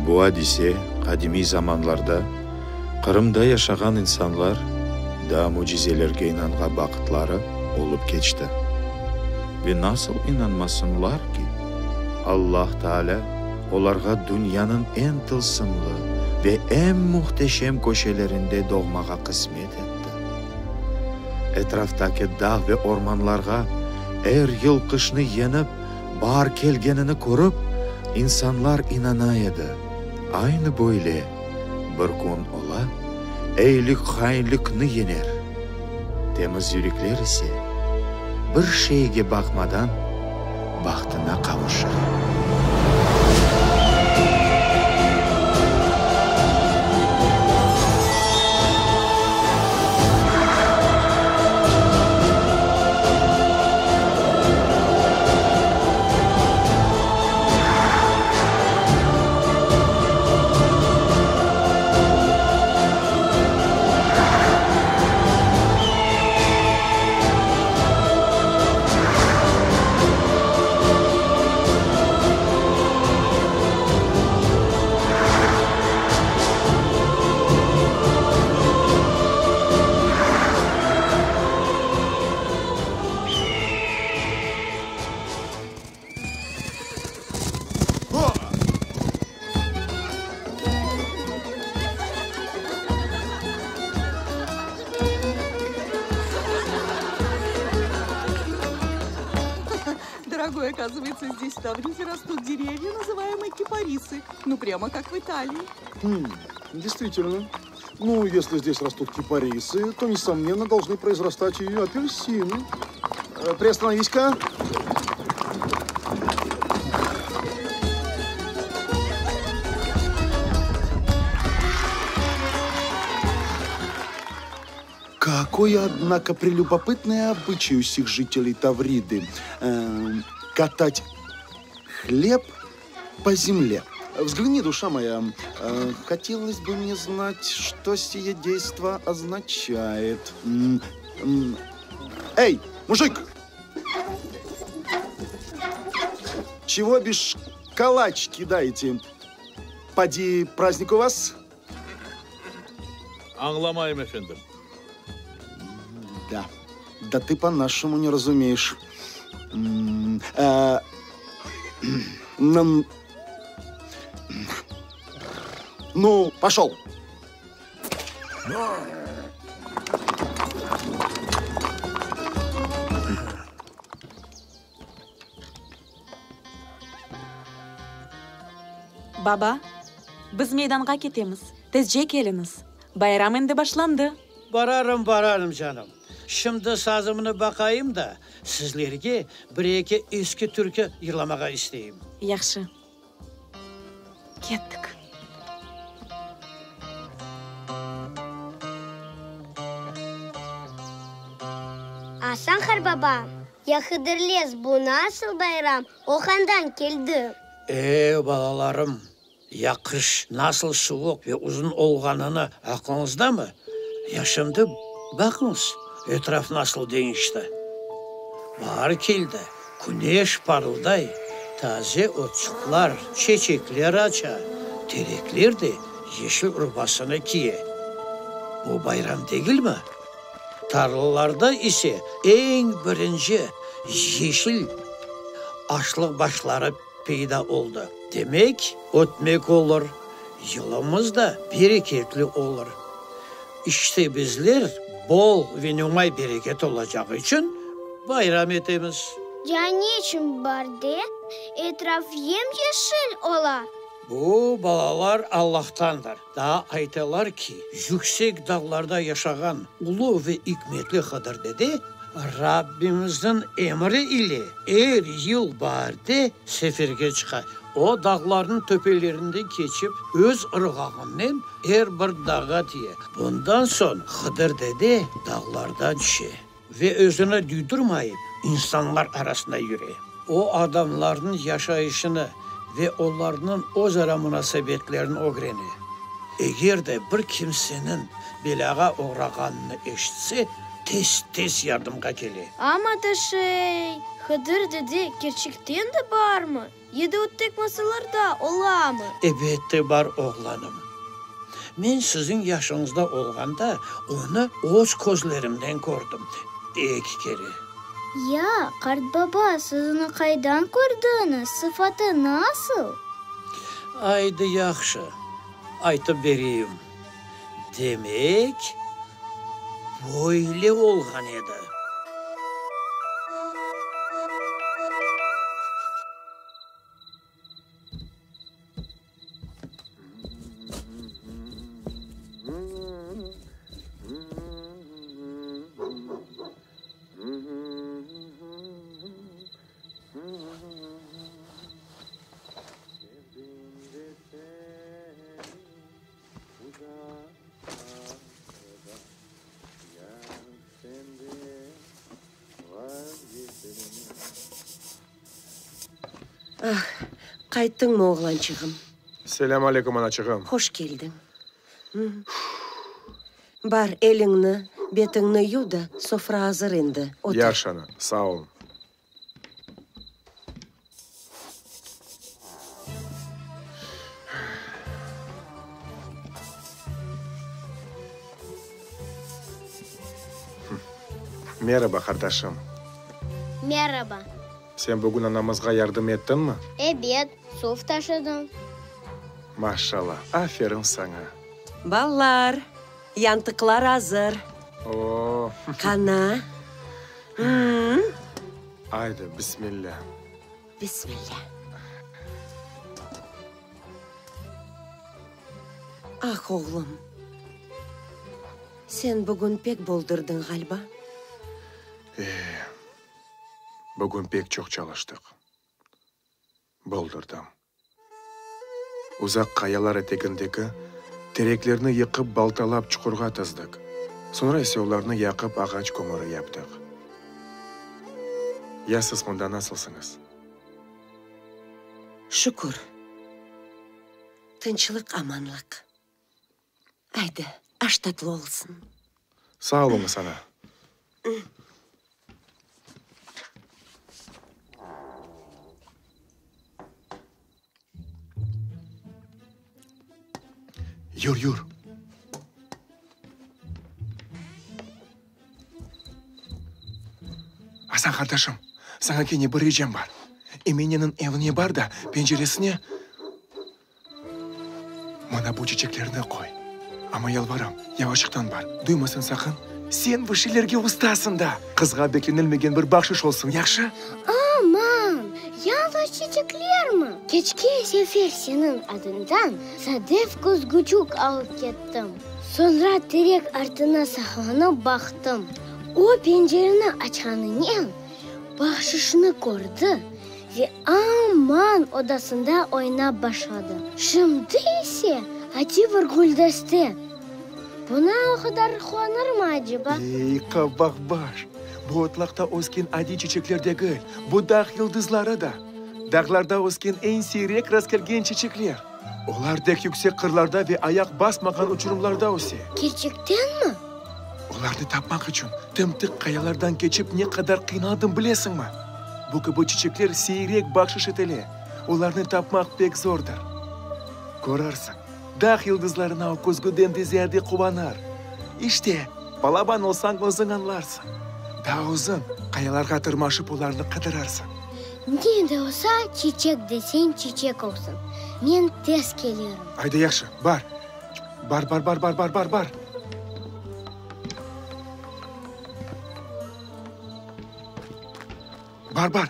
Bu adise qadimiy zamanlarda Qırımda yaşağan insanlar daa mücizelerge inanğan vaqıtları olıp keçti. Ve nasıl inanmasınlar ki, Allah Taalâ olarğa dünyanıñ eñ tılsımlı ve eñ mühteşem köşelerinde doğmağa qısmet etti. Etraftaki dağ ve ormanlarğa er yıl qışnı yeñip baar kelgenini körip, insanlar inana edi, aynı böyle bir kün ola, eyilik hainlikni yeñer, temiz yürekler ise bir şeyge baqmadan bahtına qavuşır. Дорогой, оказывается, здесь в Тавризе растут деревья, называемые кипарисы. Ну, прямо как в Италии. Хм, действительно. Ну, если здесь растут кипарисы, то, несомненно, должны произрастать и апельсины. Э, приостановись-ка. Какой, однако, прелюбопытный обычай у всех жителей Тавриды. Э, катать хлеб по земле. Взгляни, душа моя, э, хотелось бы мне знать, что сие действо означает. Эй, мужик! Чего бишь калач кидаете? Поди, праздник у вас? Añlamayım, efendim. Да, да ты по-нашему не разумеешь. Э, ну, пошел. Baba, biz meydanğa ketemiz, tezce keliñiz, bayram endi başlandı. Bararım, bararım, canım. Şimdi sazımnı baqayım da, sizlerge bir-eki eski türkü yırlamağa isteyim. Yahşı. Kettik. Asan qarbaba, ya Hıdırlez bu nasıl bayram, o qandan keldi? E, balalarım, ya qış nasıl suvuq ve uzun olğanını aqlıñızdamı? Ya şimdi baqıñız, etraf nasıl deñişti. Baar keldi, küneş parılday, taze otçıqlar, çeçekler aça, terekler de yeşil urbasını kiye. Bu bayram degilmi? Tarlalarda ise eñ birinci yeşil aşlıq başları peyda oldı. Demek, ötmek olur, yılımız da bereketli olur. İşte bizler bol ve nomay bereket olacağı içün bayram etemiz. Ya ne içün baarde etraf yem-yeşil ola? Bu, balalar, Allahtandır. Daa aytalar ki, yüksek dağlarda yaşağan ulu ve ikmetli Hıdır dede Rabbimizniñ emri ile er yıl baarde seferge çıqa. O, dağlarnıñ töpelerinden keçip, öz ırğağınen er bir dağğa tiye. Bundan soñ Hıdır dede dağlardan tüşe ve özüni duydurmayıp insanlar arasında yüre. O, adamlarnıñ yaşayışını ve olarnıñ özara munasebetlerini ögrene. Eger de bir kimseniñ belâğa oğrağanını eşitse, tez-tez yardımğa kele. Amma da şey. Hıdır dede kerçekten de barmı? Ya da o tek masallarda olamı? Ebette bar, oğlanım. Men siziñ yaşıñızda olğanda onı öz közlerimnen kördim. Eki kere. Ya, qartbaba, siz onı qaydan kördiñiz? Sıfatı nasıl? Aydı, yahşı, aytıp bereyim. Demek, böyle olğan edi. Ah, qayttıñmı, oğlançığım? Selâm aleyküm, anaçığım. Hoş keldiñ. Bar, eliñni, betiñni yuv da, sofra azır endi, otur. Yahşı, ana, sağ oluñ. Meraba, qardaşım. Meraba. Sen bugün anamızğa yardım ettiñmi? Ebet, suv taşıdım. Maşallah, aferin saña. Ballar, yantıqlar azır. O-o! Qana? Im-m? Aydı, bismillâ. Bismillâ. Ah, oğlum, sen bugün pek boldurdıñ, ğaliba. E, bugün pek çoq çalıştıq. Boldurdım. Uzaq qayalar etegindeki tereklerni yıqıp, baltalap çuqurğa tizdik, soñra ise olarnı yaqıp ağaç kömüri yaptıq. Ya siz mında nasılsıñız? Şükür. Tınçlıq-amanlıq. Aydı, aş tatlı olsun. Sağ oluñız, ana. Yur, yur. Asan qardaşım, saña kene bir ricam bar. Emineniñ evine bar da, penceresine Mına bu çiçeklerni qoy. Amma yalvaram, yavaşıqtan bar, duymasın saqın. Sen bu şeylerge ustasıñ da! Qızğa beklenilmegen bir bahşış olsun, yahşı? Aman, yalıñız çiçeklermi? Keçken sefer seniñ adıñdan sadef küzgüçük alıp kettim. Soñra terek artına saqlanıp baqtım. O pencereni açqanınen bahşışnı kördi. Ve aman odasında oynap başladı. Şimdi ise adiy bir güldeste. Buna o qadar quvanırmı aceba? Ey, qabaqbaş! Bu otlaqta ösken adiy çiçekler degil, bu dağ yıldızları da. Dağlarda ösken eñ siyrek rastkelgen çiçekler. Olar dek yüksek qırlarda ve ayaq basmağan uçurımlarda öse. Kerçektenmi? Olarnı tapmaq içün tım-tıq qayalardan keçip ne qadar qıynaldım bilesiñmi? Bu kibi çiçekler siyrek bahşış etile, olarnı tapmaq pek zordır. Körersiñ, dağ yıldızlarına o küzgüden de ziyade quvanır. İşte, balaban olsañ özüñ añlarsıñ. Daa uzun qayalarğa tırmaşıp olarnı qıdırırsıñ. Ne de olsa, çiçek deseñ çiçek olsun. Men tez kelirim. Ayda yahşı, bar. Bar, bar, bar, bar, bar, bar, bar. Bar, bar.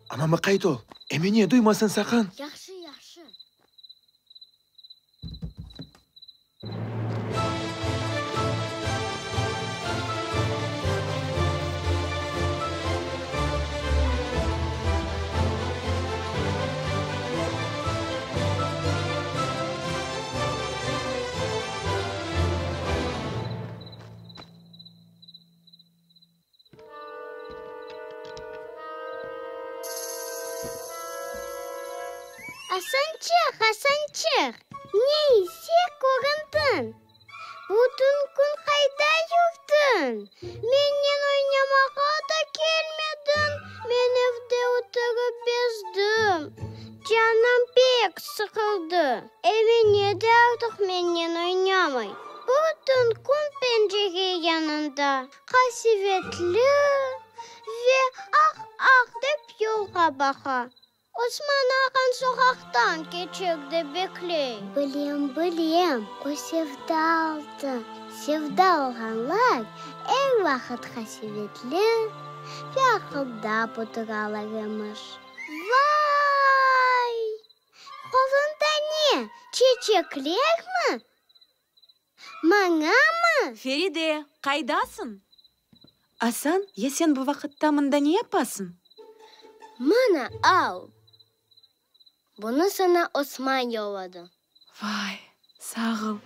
Amma mıqayt ol. Emine duymasın saqın. Yahşı, yahşı. Asançıq, Asançıq, ne ise köründiñ? Bütün kün qayda yurdiñ? Mennen oynamağa da kelmediñ. Men evde. Qasevetli ve ah-ah dep yolğa baqa. Osman ağañ soqaqtan keçek dep bekley. Bilem, bilem, o sevda oldı. Sevda olğanlar er vaqıt qasevetli ve aqıldap oturalar emiş. Vay! Qolunda ne, çeçeklermi? Mañamı? Feride, qaydasıñ? Asan, ya sen bu vaqıtta mında ne yapasıñ? Mına, al! Bunı saña Osman yolladı. Vay, sağ ol!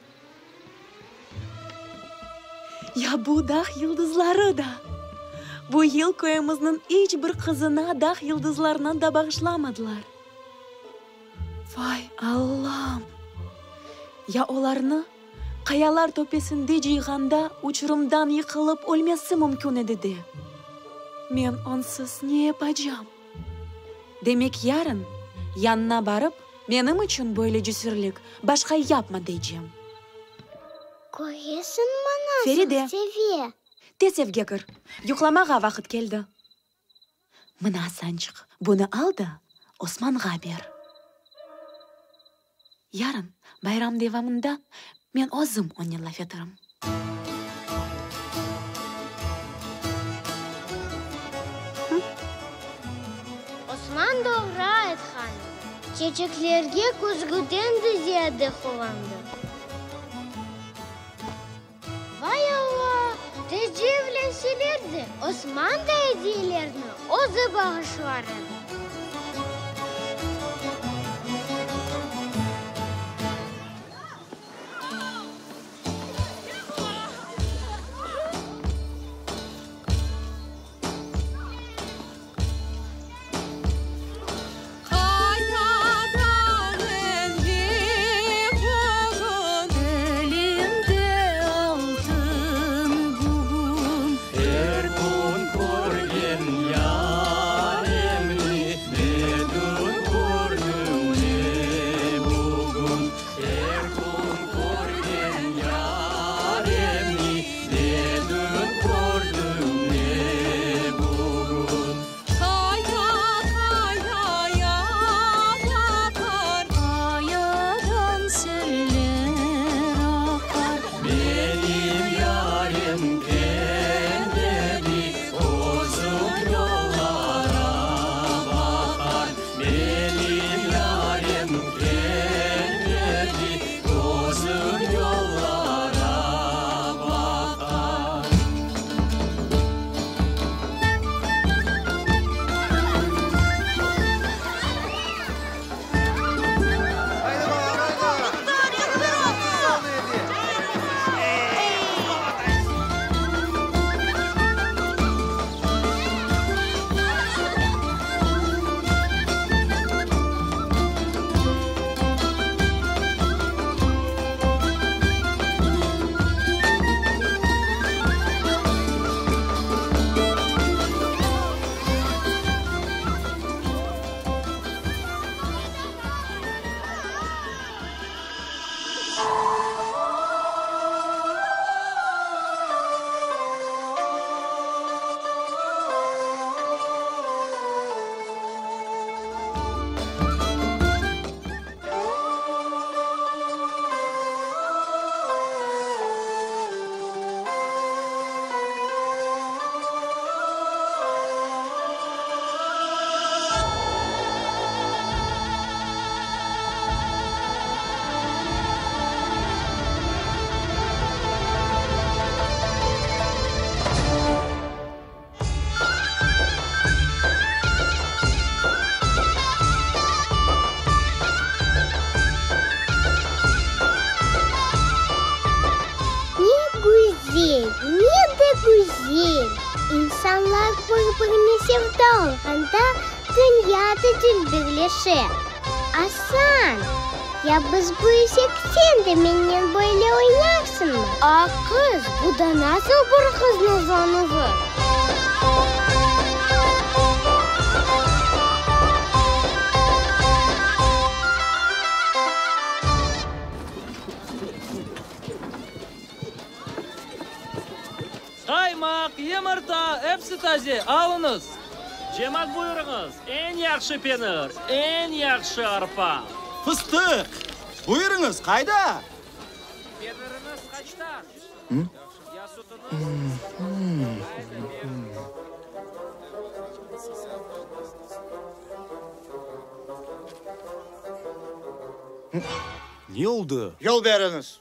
Ya bu dağ yıldızları da! Bu yıl köyümizniñ iç bir qızına dağ yıldızlarından da bağışlamadılar. Vay, Allam! Ya olarnı qayalar töpesinde cıyğanda uçurımdan yıqılıp ölmesi mümkün edi de! Men onsız ne yapacam? Demek yarın yanına barıp, menim içün böyle cesürlik başqa yapma deycem. Köresiñmi, nasıl Feride, seve! Tez evge kir, yuqlamağa vaqıt keldi. Mına, Asançıq, bunı al da, Osmanğa ber. Yarın, bayram devamında, men özüm onen laf eterim. Osman doğru aytqan edi. Çeçeklerge küzgüden de ziyade quvandı. Vay Alla, tezce evlenseler de, Osman da ediyelerni özü bağışlar edi. Qayadan endi bugün Elimde altın bugün. Er kün körgen yaremni Ne dün kördim, ne bugün. Er kün körgen yaremni Ne dün kördim, ne bugün. Qaya qayaya baqar, Qayadan seller aqar. Menim yarem kelmedi, Uzun yollara baqar. Menim yarem kelmedi, Uzun yollara baqar. Ne güzel, ne de güzel! İnsanlar bir-birine sevda olğanda, dünya da dülberleşe. Asan, ya biz büyüsek, sen de mennen böyle oynarsıñmı? A, qız, bu da nasıl bir qıznıñ uzanuvı? Qaymaq! Yımırta, episi taze, alıñız! Cemaat, buyurıñız, eñ yahşı penir, eñ yahşı arpa! Fıstıq! Buyurıñız, qayda? Peniriniz qaçtan? Ya sütüniz? Qayda beriñiz? Ne oldı? Yol beriñiz!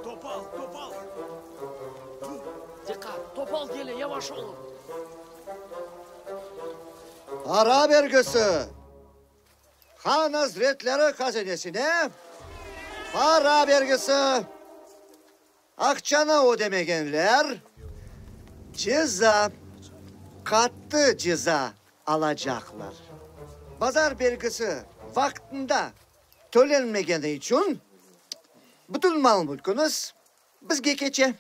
Topal, topal! Diqqat, topal kele, yavaş olun! Para bergisi! Han azretleri hazinesine para bergisi! Aqçanı ödemegenler ceza, qattı ceza alacaqlar. Bazar belgisi vaqtında tölenmegeni içün bütün mal-mülküñiz bizge keçe.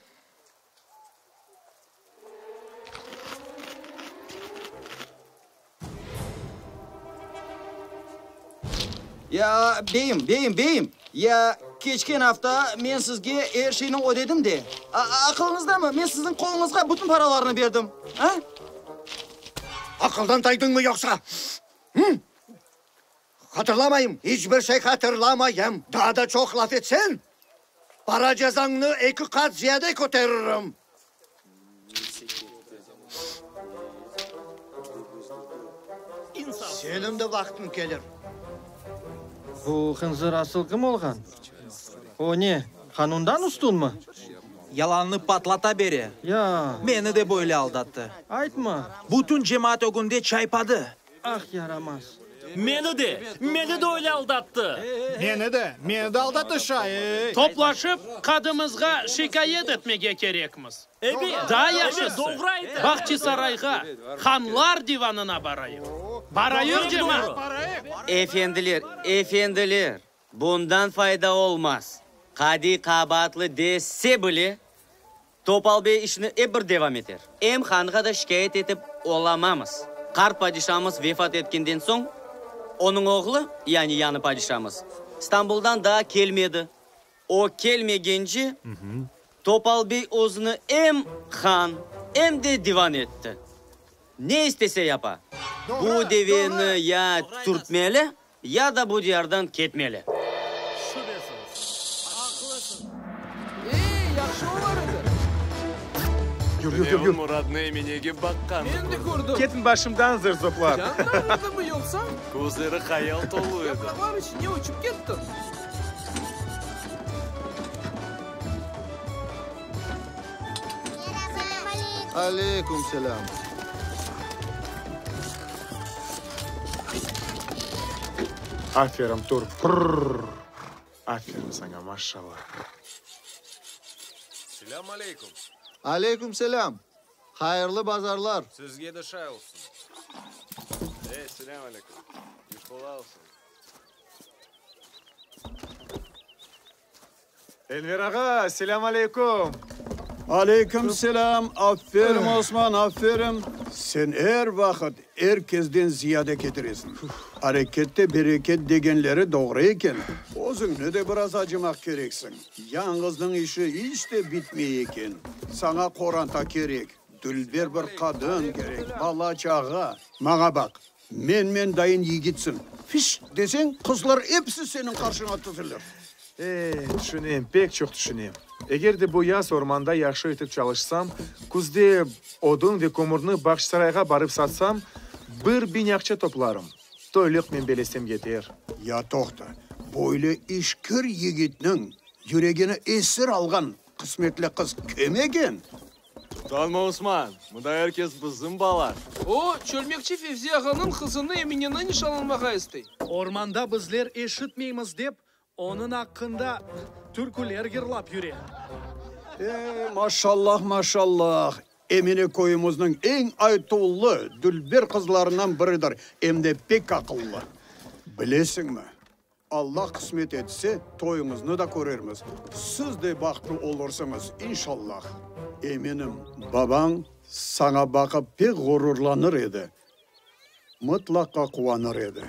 Ya, beyim, beyim, beyim, ya, keçken afta men sizge er şeyni ödedim de. Aqılıñızdamı, men siziñ qoluñızğa bütün paralarnı berdim, a? Aqıldan taydıñmı yoqsa? Hı? Hatırlamayım, iç bir şey hatırlamayım. Daa da çoq laf etseñ, para cezañnı eki qat ziyade köteririm. Seniñ de vaqtıñ kelir. Bu hınzır asıl kim olğan? O ne, qanundan üstünmi? Yalannı patlata bere. Ya. Meni de böyle aldattı. Aytma. Bütün cemaat ögünde çaypadı. Ah, yaramaz! Meni de, meni de öyle aldattı! Meni de, meni de aldattı şay! Toplaşıp, qadımızğa şikâyet etmege kerekmiz. Daa yahşısı, Bahçisarayğa, hanlar divanına barayıq. Barayıq, cemaat! Efendiler, efendiler, bundan fayda olmaz. Qadiy qabaatlı dese bile, Topal bey işni ep bir devam eter. Em hanğa da şikâyet etip olamamız. Qart padişamız vefat etkenden soñ, onıñ oğlu, yani yañı padişamız, İstanbuldan daa kelmedi. O kelmegence, Topal bey özüni em han, em de divan etti. Ne istese yapa. Bu deveni ya türtmeli, Ya da bu diyardan ketmeli. Şübesiz, aqlısız. Ey, yahşı olar edi. Yur, yur, yur, yur. Muratnı Eminege baqqandı Men de kördim. Ketiñ başımdan, zırzoplar. Canın ağırdımı yoqsa? Közleri hayal tolu edi. Yapraqlar içine uçıp kettiñ. Aleyküm selâm. Aferin, tur, pırr! Aferin saña, maşallah! Selâm aleyküm! Aleyküm selâm! Hayırlı bazarlar! Sizge de şay olsun! Ey, selâm aleyküm! İş qolay olsun! Enver ağa, selâm aleyküm! Aleyküm selâm! Aferin, Osman, aferin! Sen er vaqıt er kezden ziyade ketiresiñ. Arekette bereket degenleri doğru eken. Özüñni de biraz acımaq kereksiñ. Yañğıznıñ işi iç de bitmey eken. Saña qoranta kerek, dülber bir qadın kerek, bala-çağa. Maña baq, Men-men dayın yigitsiñ. Fiş! deseñ, qızlar episi seniñ qarşıña tizilir. Eh, tüşünem, pek çoq tüşünem. Eger de bu yaz ormanda yahşı etip çalışsam, küzde odun ve kömürni Bağçasarayğa barıp satsam, bir biñ aqça toplarım. Toylıq men belesem yeter. Ya toqta, böyle işkir yigitniñ yüregini esir alğan qısmetli qız kim eken? Utanma, Osman, mında er kes bizim bala. O, çölmekçi Fevzi ağanıñ qızını Emineni nişanlanmağa istey. Ormanda bizler eşitmeymiz dep, onıñ aqqında türküler yırlap yüre. E, maşallah, maşallah, Emine köyümizniñ eñ aytuvlı, dülber qızlarından biridir, em de pek aqıllı. Bilesiñmi, Alla qısmet etse, toyuñıznı da körermiz, siz de bahtlı olursıñız, inşallah. Eminim, babañ saña baqıp pek ğururlanır edi, mıtlaqa quvanır edi.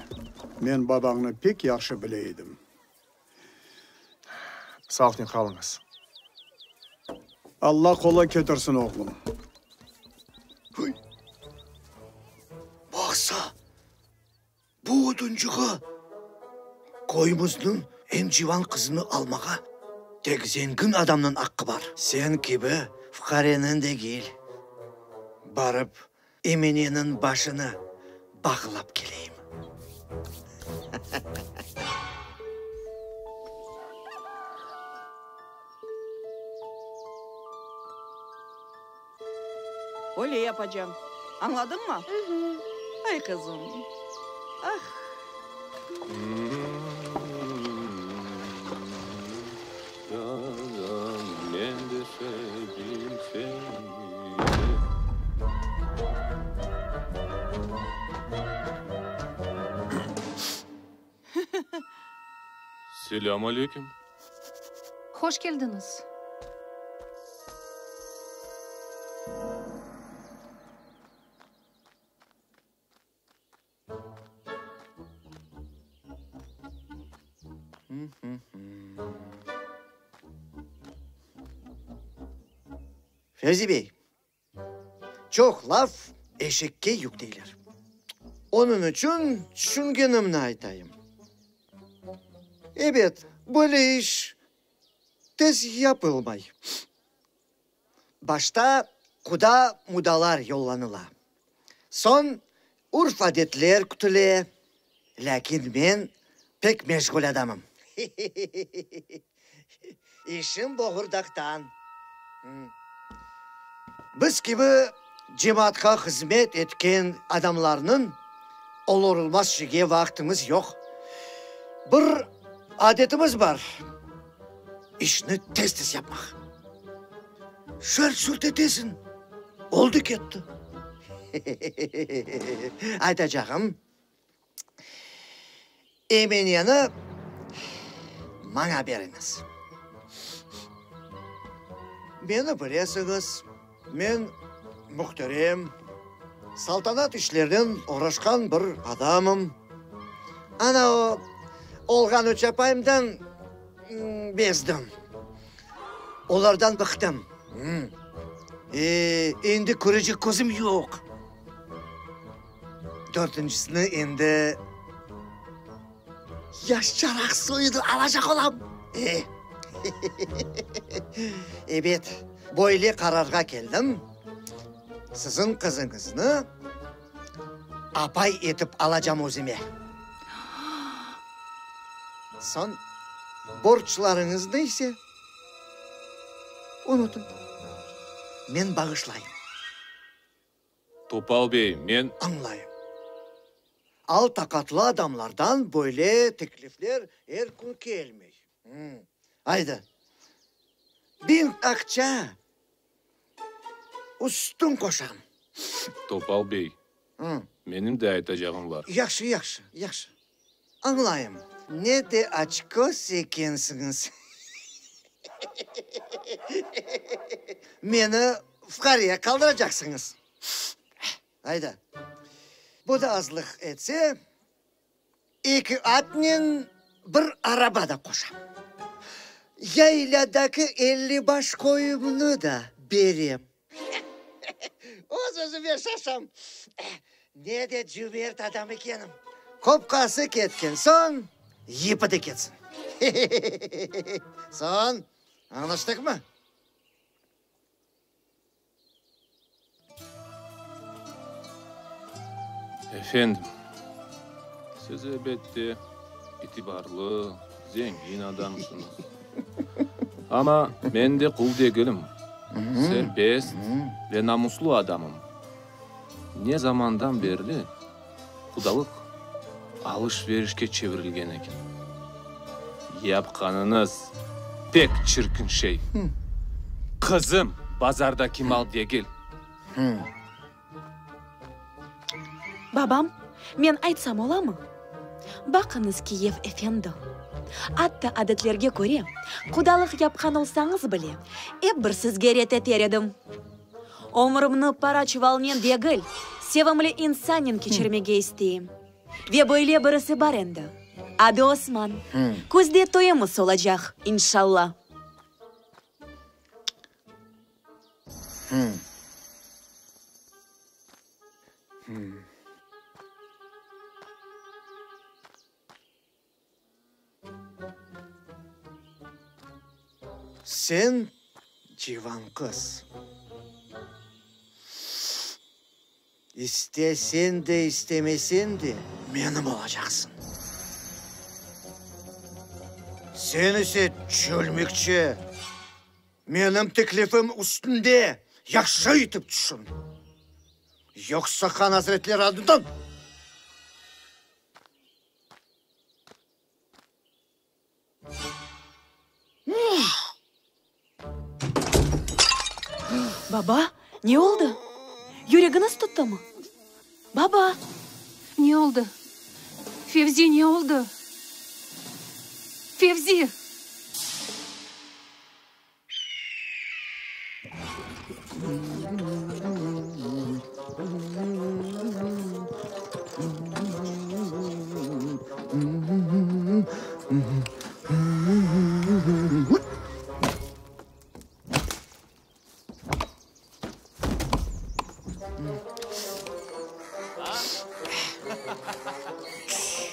Men babañnı pek yahşı bile edim. Sağlıqnen qalıñız. Alla qolay ketirsin, oğlum. Baqsa, bu oduncığa köyümizniñ eñ civan qızını almağa tek zengin adamnıñ aqqı bar. Sen kibi fuqareniñ degil. Barıp, Emineniñ başını bağlap keleyim. Öyle yapacam. Añladıñmı? Ay, qızım, ah! Men de sevdim seni. Selâm aleyküm. Hoş keldiñiz. Fevzi bey, çoq laf eşekke yük deyler. Onıñ içün tüşüngenimni aytayım. Ebet, böyle iş tez yapılmay. Başta quda-mudalar yollanıla. Soñ urf-adetler kütüle. Lâkin men pek meşğul adamım. İşim boğurdaqtan. Biz kibi cemaatqa hızmet etken adamlarnıñ olur-olmaz şeyge vaqtımız yoq. Bir adetimiz bar, işni tez-tez yapmaq. Şart-şurt etesiñ, oldı-ketti. Aytacağım, Emineni maña beriñiz. Meni bilesiñiz, men mühterem, saltanat işlerinen oğraşqan bir adamım. Ana o olğan üç apayımdan bezdim. Olardan bıqtım. E, endi körecek közüm yoq. Dörtüncisini endi yaşçaraq soyunı alacaq olam. E, ebet, böyle qararğa keldim, siziñ qızıñıznı apay etip alacam özüme. Soñ borclarıñıznı ise unutıñ, men bağışlayım. Topal bey, men. Añlayım. Al-taqatlı adamlardan böyle teklifler er kün kelmey. Aydı, biñ aqça üstün qoşam. Topal bey, menim de aytacağım bar. Yahşı, yahşı, yahşı. Añlayım, ne de açköz ekensiñiz. Meni fuqareye qaldıracaqsıñız. Ayda, bu da azlıq etse, eki atnen bir araba da qoşam. Yaylâdaki 50 baş qoyumnı da berem. Öz-özüme şaşam, ne de cümert adam ekenim. Qopqası ketken soñ, yipi de ketsin. Soñ, añlaştıqmı? Efendim, siz elbette itibarlı, zengin adamsıñız. Amma men de qul degilim, serbest ve namuslı adamım. Ne zamandan berli qudalıq alış-verişke çevirilgen eken? Yapqanıñız pek çirkin şey. Qızım bazardaki mal degil. Babam, men aytsam olamı? Baqıñız, kiyev efendi, atta adetlerge köre, qudalıq yapqan olsañız bile, ep bir sizge ret eter edim. Ömrümni para çuvalnen degil, sevimli insannen keçirmege isteyim. Ve böyle birisi bar endi. Adı Osman. Küzde toyumız olacaq, inşalla. Sen, civan qız, istesen de, istemesen de menim olacaqsıñ. Sen ise, çölmekçi, menim teklifim üstünde yahşı etip tüşün. Yoqsa han azretleri adından. Baba, ne oldı? Yüregiñiz tuttımı? Baba! Ne oldı? Fevzi, ne oldı? Fevzi!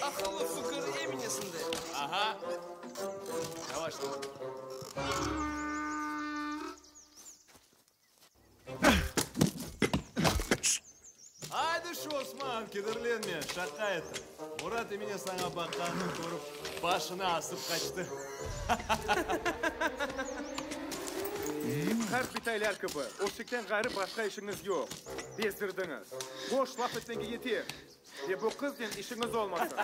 Aqıllı fikir Eminesinde. Aydı şu, Osman, kederlenme, şaqa ettim. Murat Emine saña baqqanını körip, başını asıp qaçtı. Qart bitaylar kibi, öşekten ğayrı başqa işiñiz yoq. Bezdirdiñiz. Boş laf etmege yeter. Ve bu qıznen işiñiz olmasın.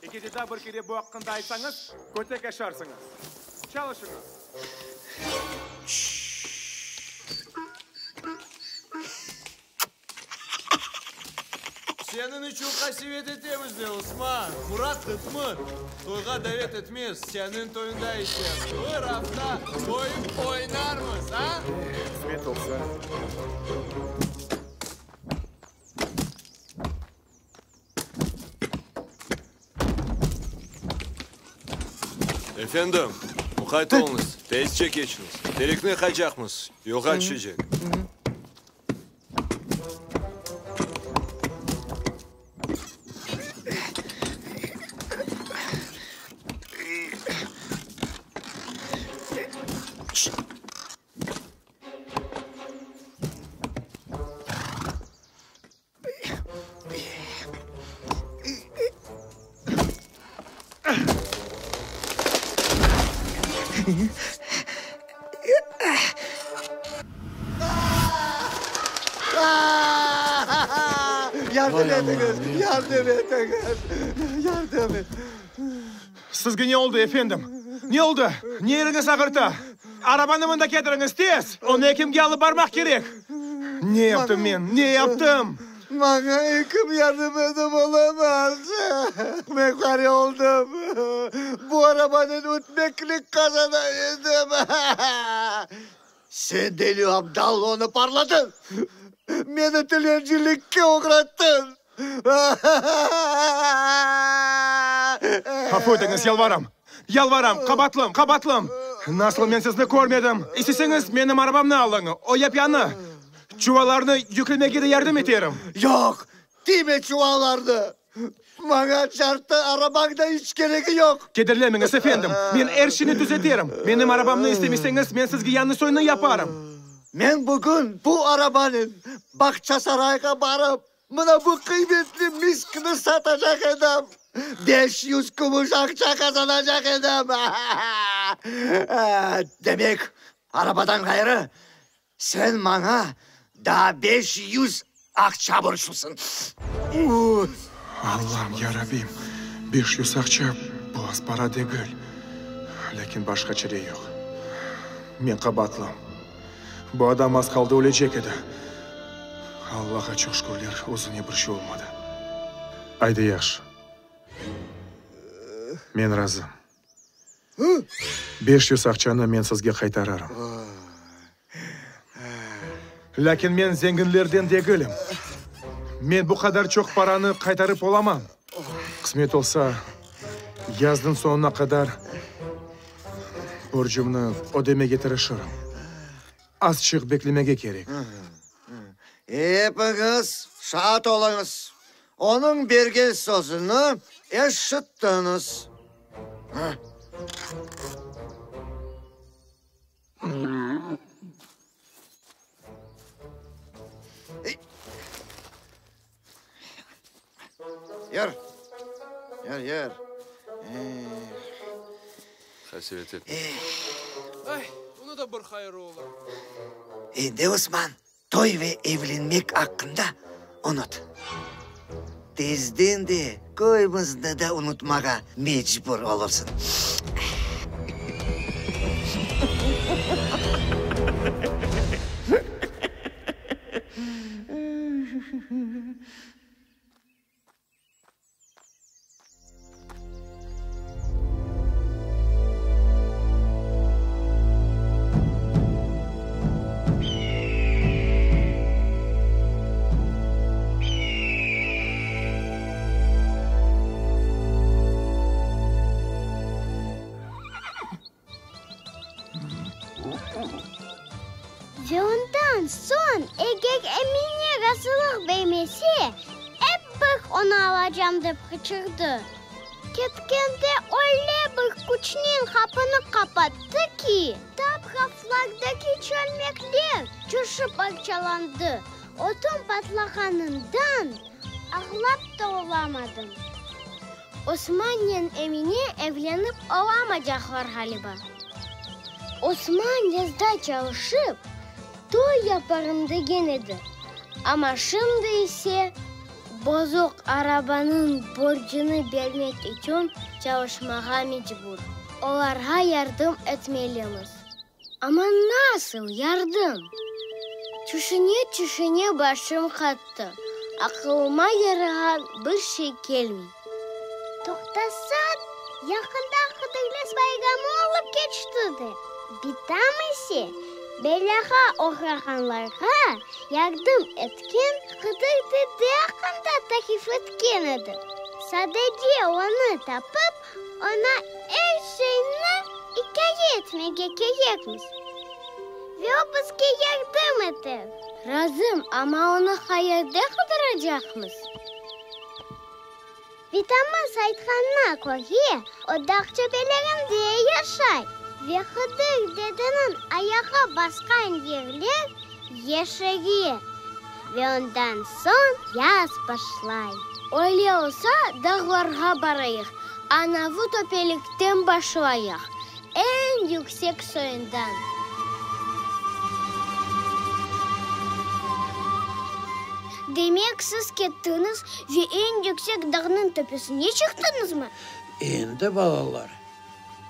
Eger de daa bir kere bu aqqında aytsañız, kötek aşarsıñız. Çalışıñız! Seniñ içün qasevet etemiz de, Osman. Murat qıtmır. Toyğa davet etmez, seniñ toyunda ise bir afta toyıp oynarmız, a? Qısmet olsa. Efendim, muqayt oluñız, tezce keçiñiz. Terekni yıqacaqmız, yolğa tüşecek. Yardım etiñiz! Yardım etiñiz! Yardım et! Sizge ne oldı, efendim? Ne oldı? Ne yeriñiz ağırta? Arabanı mında ketiriñiz, tez! Onı ekimge alıp barmaq kerek! Ne yaptım men, ne yaptım? Maña ekim yardım etip olamaz. Men qari oldım. Bu arabanen ötmeklik qazana edim. Sen deli abdal onı parladıñ. Meni tilencilikke oğrattıñ. Afu etiñiz, yalvaram! Yalvaram, qabatlım, qabatlım! Nasıl men sizni körmedim? İsteseñiz, menim arabamnı alıñ, o yap-yañı. Çuvallarnı yüklemege de yardım eterim. Yoq, tiyme çuvallarnı! Maña çarptı, arabañ da iç keregi yoq. Kederlenmeñiz, efendim, men er şeyni tüzeterim. Menim arabamnı istemeseñiz, men sizge yañı soynı yaparım. Men bugün bu arabanen Bağçasarayğa barıp, Mına bu qıymetli miskni satacaq edim, 500 kümüş aqça qazanacaq edim. Demek, arabadan ğayrı, sen maña daa 500 aqça borclusıñ. Allam, yarabbim, 500 aqça, bu az para degil. Lâkin başqa çare yoq. Men qabaatlım. Bu adam az qaldı ölecek edi. Allağa çoq şükürler, özüne bir şey olmadı. Aydı yahşı. Men razım. 500 aqçanı men sizge qaytararım. Lâkin men zenginlerden degilim. Men bu qadar çoq paranı qaytarıp olamam. Qısmet olsa, yaznıñ soñuna qadar borcumnı ödemege tırışırım. Azçıq beklemege kerek. Epiñiz şaat oluñız, onıñ bergen sözüni eşittiñiz. Yür, yür, yür. Qasevet etme. Ay, bunı da bir hayırı olur. Endi, Osman, toy ve evlenmek aqqında unut. Tezden de köyümizni de unutmağa mecbur olursıñ. Ve ondan soñ, eger Emine razılıq bermese, ep bir onı alacam dep qıçırdı. Ketkende öyle bir küçnen qapını qapattı ki, tap raflardaki çölmekler coşıp parçalandı. Ötüm patlağanından ağlap da olamadım. Osmannen Emine evlenip olamacaqlar ğaliba. Osman yazda çalışıp, toy yaparım degen edi, amma şimdi ise bozuq arabanıñ borcunı bermek içün çalışmağa mecbur. Olarğa yardım etmelimiz. Amma nasıl yardım? Tüşüne-tüşüne başım qattı, aqılıma yarağan bir şey kelmey. Toqtasan, yaqında Hıdırlez bayramı olıp keçti de, bitam ise belâğa oğrağanlarğa yardım etken Hıdır dede aqqında tarif etken edi. Sadece onı tapıp, oña er şeyni ikâye etmege kerekmiz ve o bizge yardım eter. Razım, amma onı qayerde qıdıracaqmız? Bitamız aytqanına köre, o dağ töpelerinde yaşay ve Hıdır dedeniñ ayağı basqan yerler yeşere ve ondan soñ yaz başlay. Öyle olsa, dağlarğa barayıq, anavı töpelikten başlayıq, eñ yüksek soyundan. Demek, siz kettiñiz ve eñ yüksek dağnıñ töpesine çıqtıñızmı? Endi, balalar,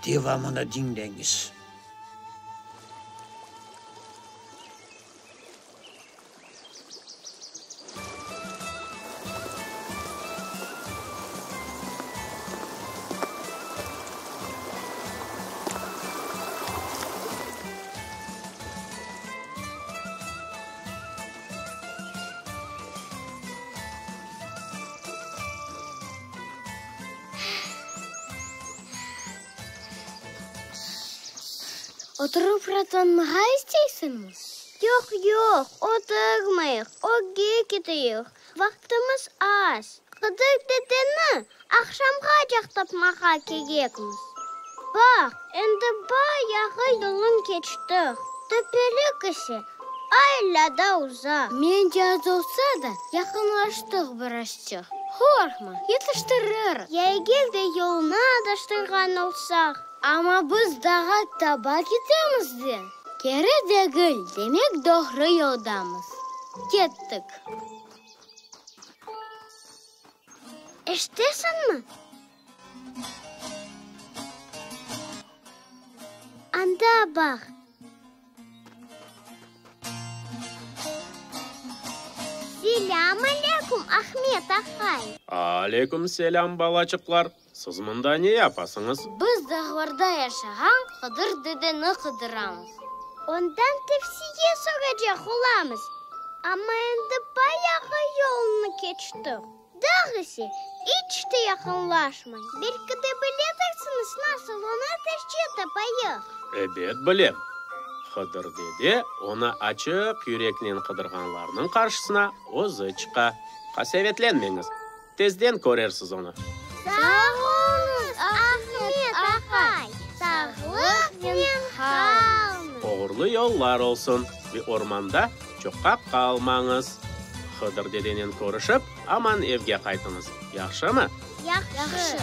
devamını diñleñiz. Oturıp raatlanmağa isteysiñmi? Yoq, yoq, oturmayıq, ögge keteyik, vaqtımız az. Qıdır dedeni aqşamğacaq tapmağa kerekmiz. Baq, endi bayağı yolun keçtik, töpelik ise alâ da uzaq. Mence az olsa da, yaqınlaştıq birazçıq. Qorqma, yetiştiririz. Ya eger de yolnı adaştırğan olsaq? Amma biz dağğa taba ketemiz de. Keri degil, demek doğru yoldamız. Kettik. Eşitesiñmi? Anda baq. Selâm aleyküm, Ahmet ahay! Aleyküm selâm, balaçıqlar! Siz mında ne yapasıñız? Biz dağlarda yaşağan Qıdır dedeni qıdıramız. Ondan tevsiye soracaq olamız, amma endi bayağı yolnı keçtik. Dağ ise iç te yaqınlaşmay. Belki de biledirsiñiz, nasıl onı tezce tapayıq? Ebet, bilem. Hıdır dede onı açıq yüreknen qıdırğanlarnıñ qarşısına özü çıqa. Qasevetlenmeñiz, tezden körersiz onı. Sağ oluñız, Ahmet aqay, sağlıqnen qalıñız. Oğurlı yollar olsun ve ormanda çoqqa qalmañız. Hıdır dedenen körüşip, aman evge qaytıñız, yahşımı? Yahşı.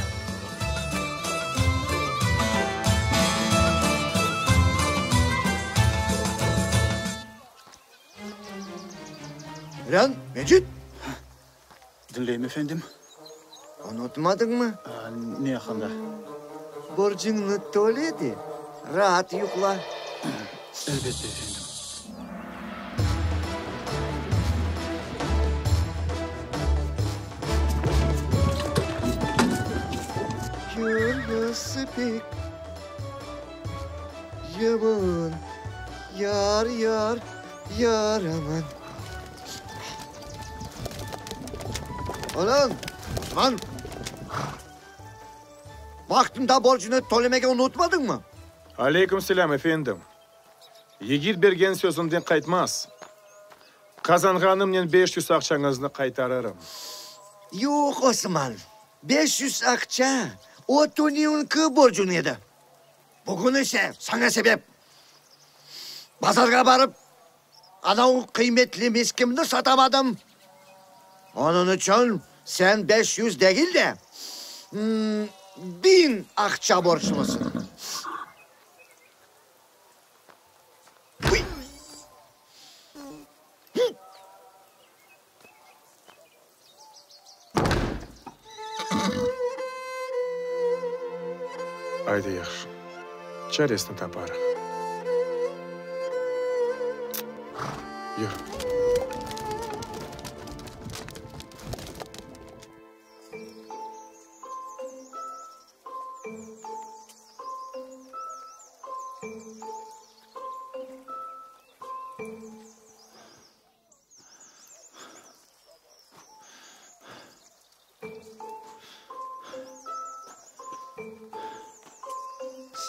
Lan, Mecit! Diñleyim, efendim. Unutmadıñmı? Ne aqqında? Borcuñnı töle de, raat yuqla. Elbette, efendim. Yürgüsi pek yaman, yar, yar, yaraman. Oğlum, Osman! Vaqtında borcunı tölemege unutmadıñmı? Aleyküm selâm, efendim. Yigit bergen sözünden qaytmaz. Qazanğanımnen 500 aqçañıznı qaytarırım. Yoq, Osman, 500 aqça o tünevünki borcuñ edi. Bugün ise saña sebep bazarğa barıp, anavı qıymetli miskimni satamadım. Onıñ içün sen 500 degil de, 1000 aqça borclusıñ. Aydı yahşı, çaresini taparıq. Yür.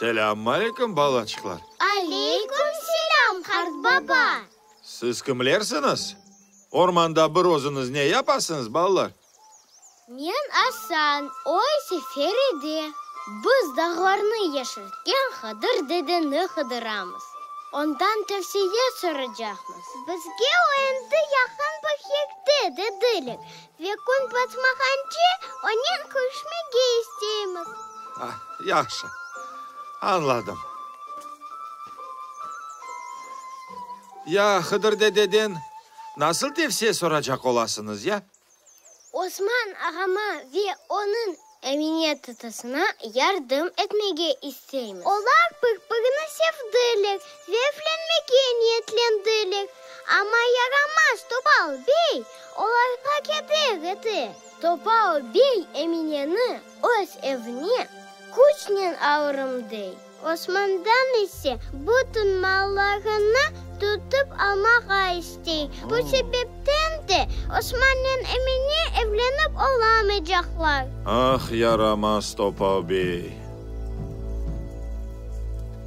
Selâm aleyküm, balaçıqlar! Aleyküm selâm, qartbaba! Siz kimlersiñiz? Ormanda bir özüñiz ne yapasıñız, balalar? Men Asan, o ise Feride. Biz dağlarnı yeşiltken Hıdır dedeni qıdıramız. Ondan tevsiye soracaqmız. Bizge o endi yaqın bir yerde, dediler, ve kün batmağance onen körüşmege isteymiz. Ah, yahşı, añladım. Ya Hıdır dededen nasıl tevsiye soracaq olasıñız, ya? Osman ağama ve onıñ Emine tatasına yardım etmege isteymiz. Olar bir-birini sevdiler ve evlenmege niyetlendiler. Amma yaramaz Topal bey olarğa keder ete. Topal bey Emineni öz evine küçnen alırım dey. Osmandan ise bütün mallarını tutıp almağa istey. Bu sebepten de Osmannen Emine evlenip olamaycaqlar. Ah, yaramaz Topal bey!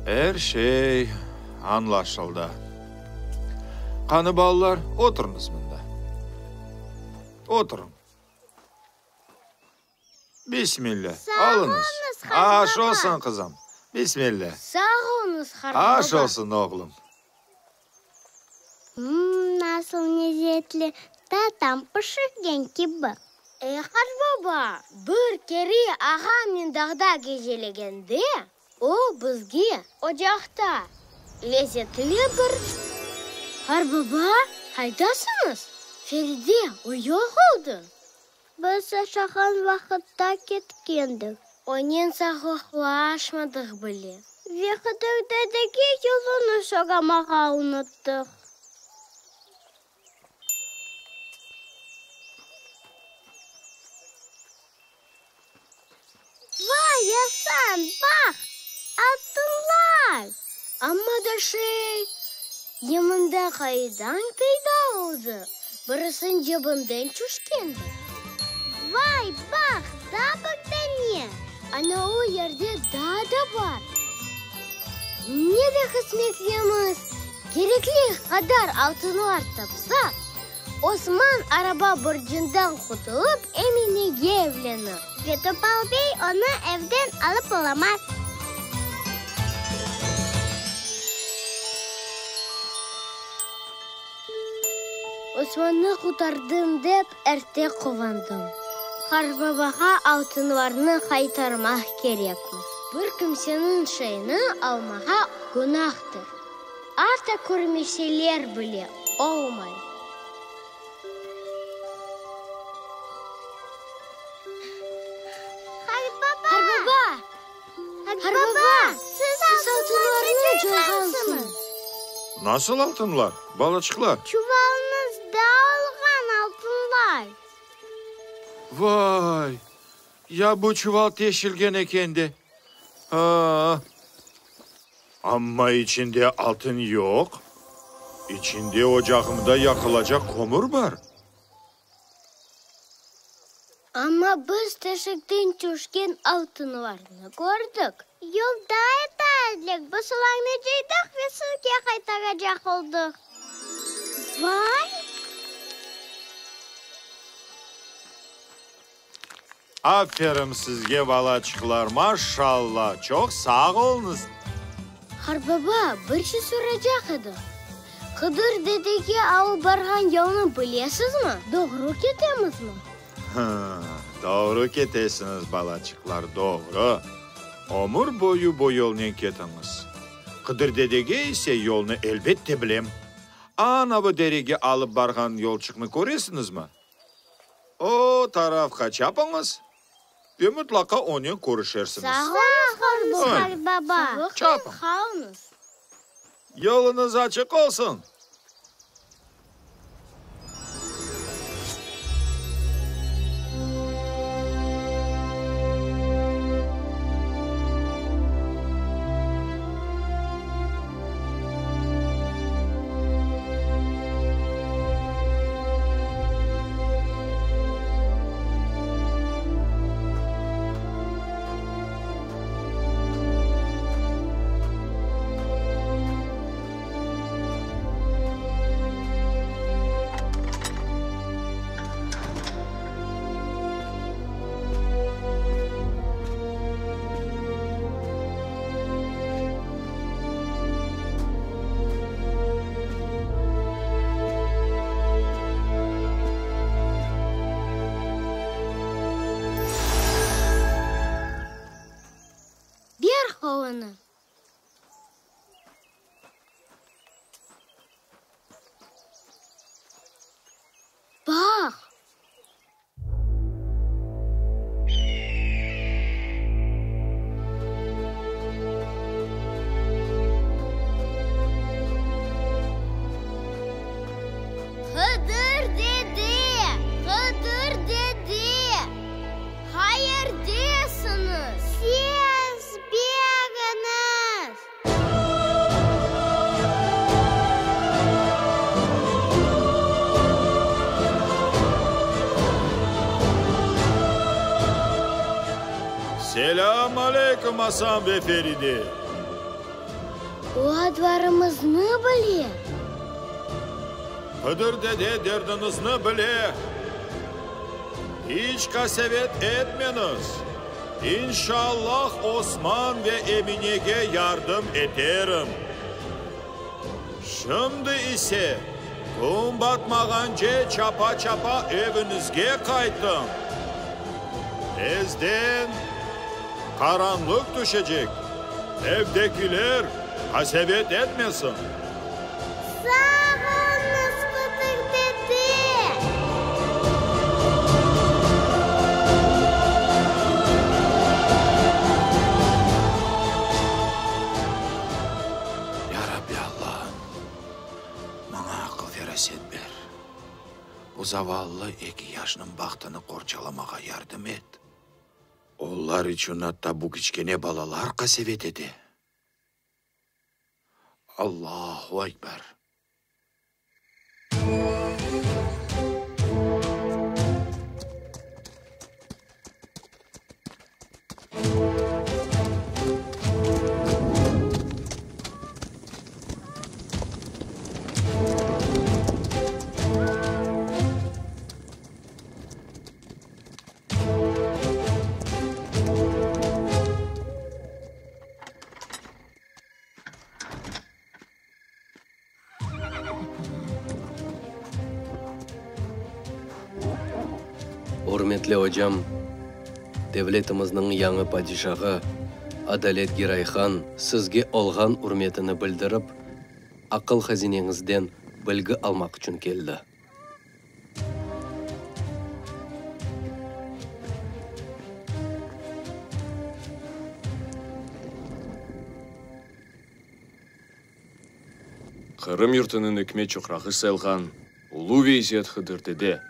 Er şey añlaşıldı. Qanı, balalar, oturıñız mında. Oturıñ. Bismillâ, alıñız. Aş olsun, qızım. Bismillâ. Sağ oluñız, qartbaba. Aş olsun, oğlum. Mmm, nasıl lezetli, tatam pişirgen kibi. Ey, qartbaba, bir kere ağamnen dağda gecelegende, o bizge ocaqta lezetli bir. Qartbaba, qaydasıñız? Feride, o yoq oldı. Biz aşağan vaqıtta ketkendir. Onen sağlıqlaşmadıq bile. Ve Hıdır dedege yolunı soramağa unuttıq. Vay, Asan, baq, altınlar! Amma da şey, ya mında qaydan peyda oldı? Birisiniñ cebinden tüşkendir. Vay, baq, daa bir dane! Ana o yerde daa da bar. Ne de qısmetlimiz, kerekli qadar altınlar tapsaq, Osman araba borcundan qutulıp, Eminege evlenir. Ve Topal bey onı evden alıp olamaz. Osmannı qurtardım dep, erte quvandım. Qartbabağa altınlarnı qaytarmaq kerekmiz. Bir kimseniñ şeyini almağa günahtır. Atta körmeseler bile, olmay. Qartbaba! Qartbaba! Qartbaba, siz altınlarnı coyğansıñız. Nasıl altınlar, balaçıqlar? Çuvalınızda olğan altınlar. Vay, ya bu çuval teşilgen eken de! A-a! Amma içinde altın yoq, içinde ocağımda yaqılacaq kömür bar. Amma biz teşikten tüşken altınlarnı kördik. Yolda ete edik, biz olarnı cıydıq ve sizge qaytaracaq oldıq. Vay! Aferin sizge, balaçıqlar, maşalla, çoq sağ oluñız! Qartbaba, bir şey soracaq edim. Qıdır dedege alıp barğan yolnı bilesizmi? Doğru ketemizmi? Hı, doğru ketesiñiz, balaçıqlar, doğru. Ömür boyu bu yolnen ketiñiz. Qıdır dedege ise yolnı elbette bilem. Anavı derege alıp barğan yolçıqnı köresiñizmi? O tarafqa çapıñız ve mıtlaqa onen körüşersiñiz. Sağ oluñız, qartbaba. Çapıñ. Yoluñız açıq olsun! Ber qolunı. Baq! Hıdır dede, Hıdır dede, qayerdesiñiz? Ses beriñiz! Selâm aleyküm, Asan ve Feride! O adlarımıznı bile. Hıdır dede derdiñizni bile. İç qasevet etmeñiz. İnşallah Osman ve Eminege yardım eterim. Şimdi ise kün batmağance çapa-çapa eviñizge qaytıñ. Tezden qaranlıq tüşecek, evdekiler qasevet etmesin. Sağ oluñız, Qıdır dede! Ya Rabbi Allahım, maña aqıl-feraset ber, bu zavallı eki yaşnıñ bahtını qorçalamağa yardım et. Olar içün atta bu kiçkene balalar qasevet ete. Allahu Ekber! Ürmetli ocam, devletimizniñ yañı padişahı Adalet Giray Han sizge olğan ürmetini bildirip, aqıl hazineñizden bilgi almaq içün keldi. Qırım yurtunıñ ikmet çoqrağı sayılğan ulu ve izzet Hıdır dede,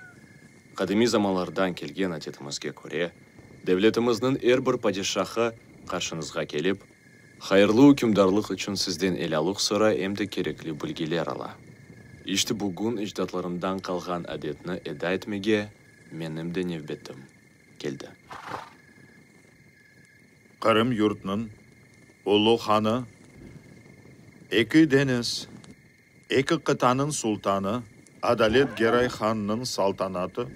qadimiy zamanlardan kelgen adetimizge köre, devletimizniñ er bir padişahı qarşıñızğa kelip, hayırlı ükümdarlıq içün sizden elâlıq soray em de kerekli bilgiler ala. İşte bugün ecdatlarımdan qalğan adetni eda etmege menim de nevbetim keldi. Qırım yurtnıñ ulu hanı, eki deñiz, eki qıtanıñ sultanı Adalet Geray hannıñ saltanatı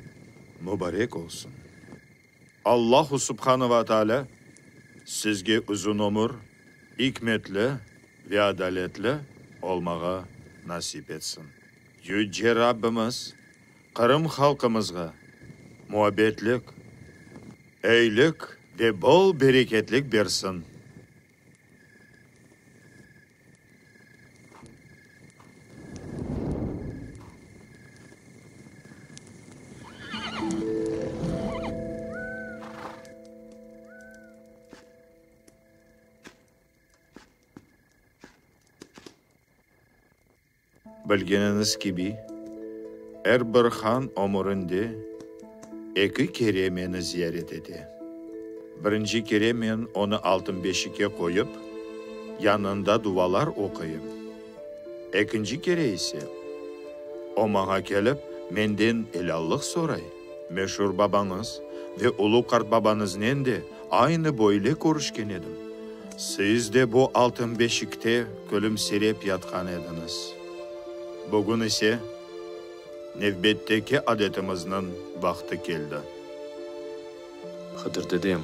mubarek olsun. Allahu subhanı ve taalâ sizge uzun ömür, ikmetli ve adaletli olmağa nasip etsin. Yüce Rabbimiz Qırım halqımızğa muabbetlik, eyilik ve bol bereketlik bersin. Bilgeniñiz kibi, er bir han ömürinde eki kere meni ziyaret ete. Birinci kere men onı altın beşikke qoyıp, yanında duvalar oquyım. Ekinci kere ise, o maña kelip, menden elâllıq soray. Meşur babañız ve ulu qartbabañıznen de aynı böyle körüşken edim. Siz de bu altın beşikte külümsirep yatqan ediñiz. Bugün ise nevbetteki adetimizniñ vaqtı keldi. Hıdır dedem,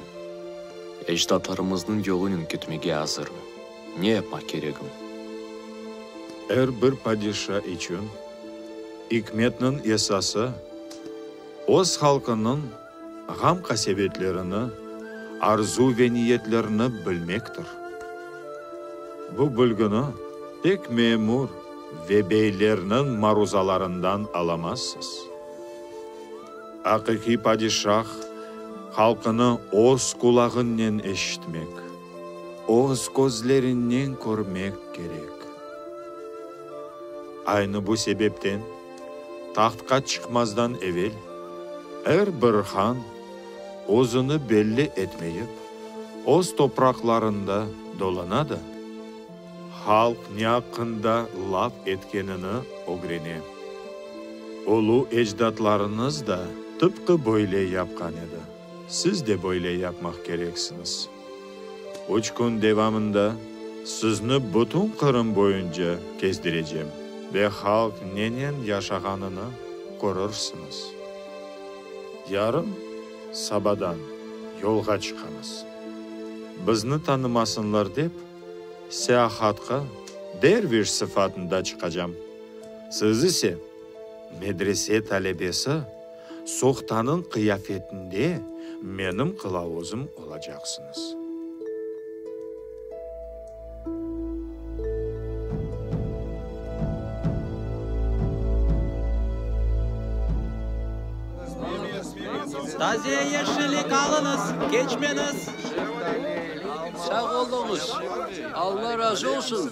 ecdatlarımıznıñ yolunen ketmege azırım. Ne yapmaq keregim? Er bir padişa içün ikmetniñ esası, öz halqınıñ ğam-qasevetlerini, arzu ve niyetlerini bilmektir. Bu bilgini tek memur ve beylerniñ maruzalarından alamazsız. Aqiqiy padişah halqını öz qulağınnen eşitmek, öz közlerinnen körmek kerek. Aynı bu sebepten tahtqa çıqmazdan evel er bir han özüni belli etmeyip, öz topraqlarında dolana da, halq ne aqqında laf etkenini ögrene. Ulu ecdatlarıñız da tıpqı böyle yapqan edi, siz de böyle yapmaq kereksiñiz. Üç kün devamında sizni bütün Qırım boyunca kezdirecem ve halq nenen yaşağanını körürsiñiz. Yarın sabadan yolğa çıqamız. Bizni tanımasınlar dep, seyahatqa derviş sıfatında çıqacam. Siz ise, medrese talebesi sohtanıñ qıyafetinde menim qılavuzım olacaqsıñız. Taze yeşillik alıñız, keçmeñiz! Sağ oluñız, Alla razı olsun!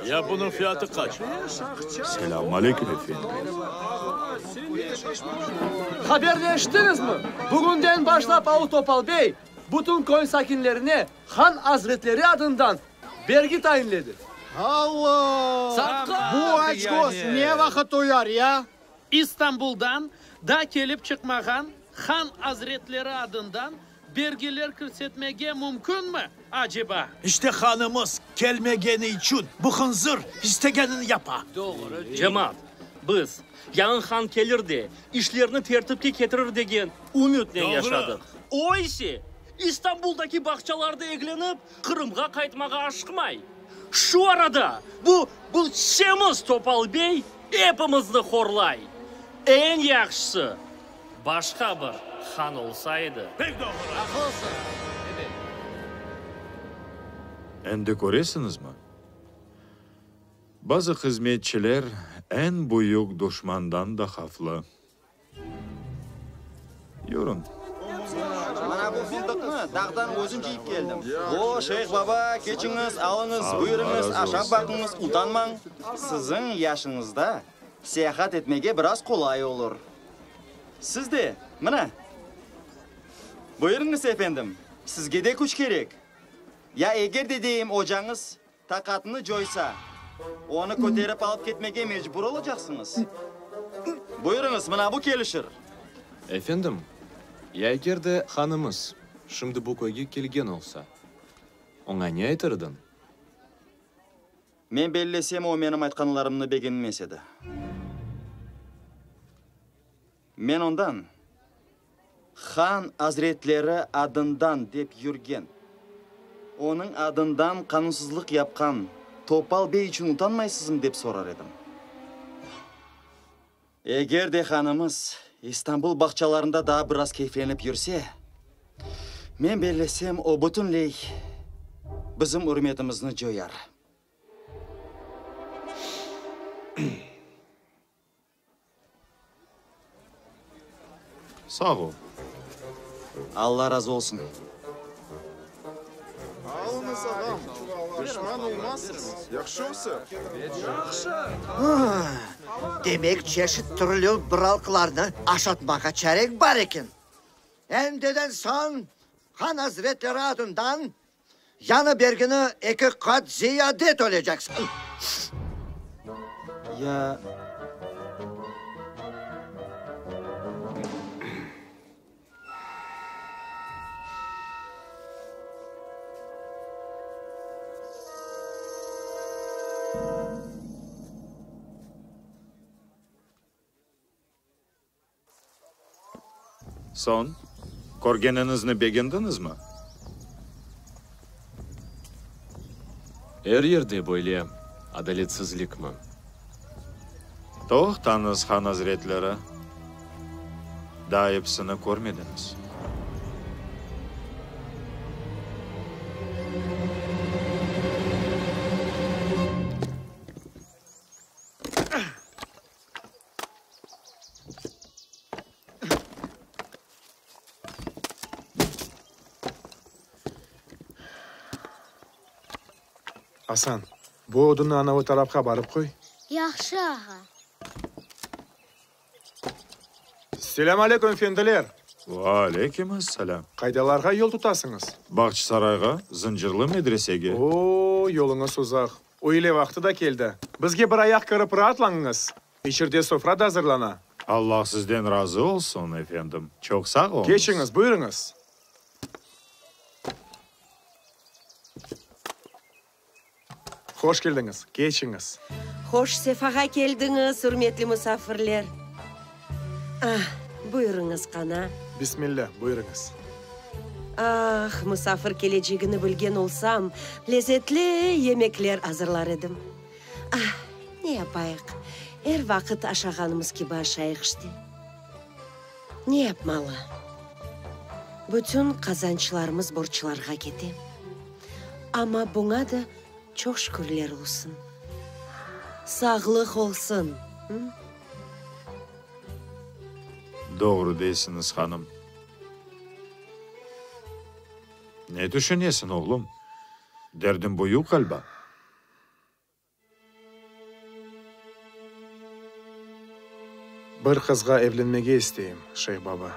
Ya bunıñ fiyatı qaç? Selâm aleyküm, efendiler! Haberleştiñizmi? Bugünden başlap Alu Topal bey bütün köy sakinlerine han azretleri adından bergi tayinledi. Alla! Bu açköz ne vaqıt uyar, ya? İstanbuldan da kelip çıqmağan han azretleri adından Bergiler kirsetmege mümkünmi, aceba? İşte hanımız kelmegeni içün bu hınzır istegenini yapa. Cemaat, biz, yañı han kelir de, işlerni tertipke ketirir degen ümütnen yaşadıq. O ise, İstanbuldaki bağçalarda eglenip, Qırımğa qaytmağa aşıqmay. Şu arada bu, bu semiz Topal bey epimizni horlay. Eñ yahşısı. Başqa bir han olsa edi. Pek doğru. Aqlısıñ, ebet. Endi köresiñizmi? Bazı hızmetçiler eñ büyük duşmandan da havflı. Yürüñ. Mına bu fındıqnı dağdan özüm cıyıp keldim. O, Şeyh baba, keçiñiz, alıñız, buyurıñız, aşap baqıñız, utanmañ. Siziñ yaşıñızda seyahat etmege biraz qolay olur. Siz de, mına. Buyurıñız, efendim, sizge de küç kerek. Ya eger de deyim ocañız Taqatını coysa, onı köterip alıp ketmege mecbur olacaqsıñız. Buyurıñız, mına bu kelişir. Efendim, ya eger de hanımız şimdi bu köyge kelgen olsa, oña ne aytır ediñ? Men bellesem, o menim aytqanlarımnı begenmez edi. Men ondan, Han azretleri adından dep yürgen, onıñ adından qanunsızlıq yapqan Topal bey içün utanmaysızmı dep sorar edim. Eger de hanımız İstanbul bağçalarında daa biraz keyflenip yürse, men bellesem, o bütünley bizim ürmetimizni coyar. Sağ ol. Alla razı olsun. Alıñız, ağam, pişman olmazsıñız. Yahşı öser. Demek, çeşit türlü bıralqılarnı aşatmağa çareñ bar eken. Endiden soñ han azretleri adından Yañı bergini eki qat ziyade töleyceksiñ. Ya. Soñ, körgeniñizni begendiñizmi? Er yerde böyle adaletsizlikmi? Toqtañız, han azretleri, daa episini körmediñiz. Asan, bu odunnı anavı tarafqa barıp qoy. Yahşı, ağa. Selâm aleyküm, efendiler! Ve aleyküm asselâm! Qaydalarğa yol tutasıñız? Bağçasarayğa, Zıncırlı medresege. O-o, yoluñız uzaq. Üyle vaqtı da keldi. Bizge bir ayaq kirip raatlanıñız. İçerde sofra da azırlana. Allah sizden razı olsun, efendim. Çoq sağ oluñız. Keçiñiz, buyurıñız. Hoş keldiñiz, keçiñiz. Hoş sefağa keldiñiz, ürmetli musafirler. Ah, buyurıñız, qana. Bismillâ, buyurıñız. Ah, musafir kelecegini bilgen olsam, lezetli yemekler azırlar edim. Ah, ne yapayıq, er vaqıt aşağanımız kibi aşayıq işte. Ne yapmalı? Bütün qazançlarımız borclarğa kete. Amma buña da çoq şükürler olsun. Sağlıq olsun! Doğru deysiñiz, hanım. Ne tüşünesiñ, oğlum? Derdiñ büyük ğaliba. Bir qızğa evlenmege isteyim, şeyh baba.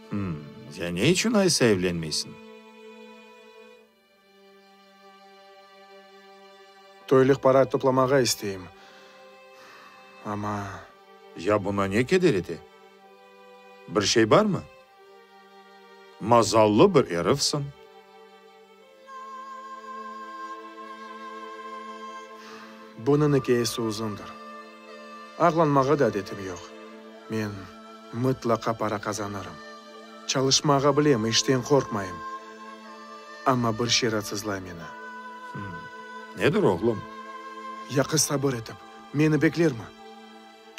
Hım, ya ne içün aysa evlenmeysiñ? Toylıq para toplamağa isteyim, amma. Ya buña ne keder ete? Bir şey barmı? Mazallı bir erifsiñ. Bunıñ ikâyesi uzundır. Ağlanmağa da adetim yoq. Men mıtlaqa para qazanırım. Çalışmağa bilem, işten qorqmayım. Amma bir şey raatsızlay meni. Nedir, oğlum? Ya qız sabır etip, meni beklermi?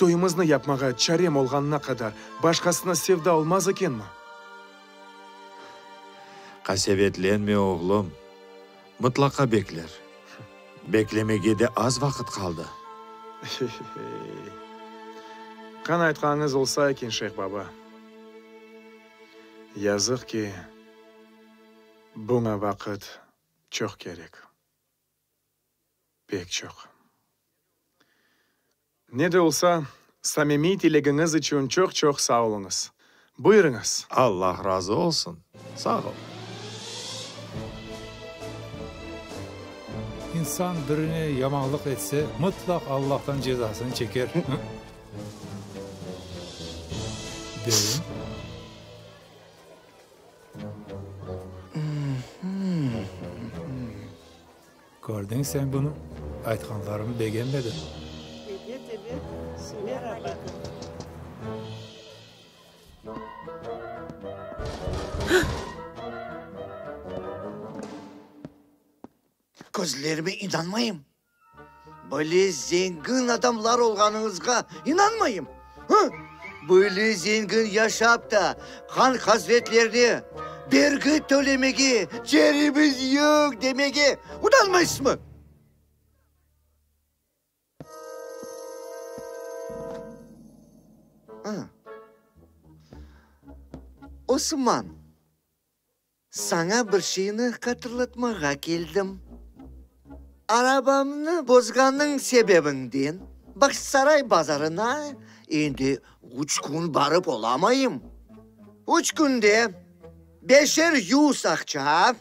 Toyumıznı yapmağa çarem olğanına qadar başqasına sevda olmaz ekenmi? Qasevetlenme, oğlum, mıtlaqa bekler. Beklemege de az vaqıt qaldı. Qana aytqanıñız olsa eken, şeyh baba. Yazıq ki, buña vaqıt çoq kerek. Pek çoq. Ne de olsa, samimiy tilegiñiz içün çoq-çoq sağ oluñız. Buyurıñız. Allah razı olsun. Sağ ol. İnsan birine yamanlıq etse, mıtlaq Allahtan cezasını çeker. Beyim. Kördiñ sen bunı? Aytqanlarımnı begenmedi. Ebet, ebet. Meraba. Közlerime inanmayım. Böyle zengin adamlar olğanıñızğa inanmayım. Hı! Böyle zengin yaşap da, han hazretlerine bergi tölemege çaremiz yoq demege utanmaysızmı? Osman, saña bir şeyni hatırlatmağa keldim. Arabamnı bozğanıñ sebebinden Bağçasaray bazarına endi üç kün barıp olamayım. Üç künde beşer yüz aqça,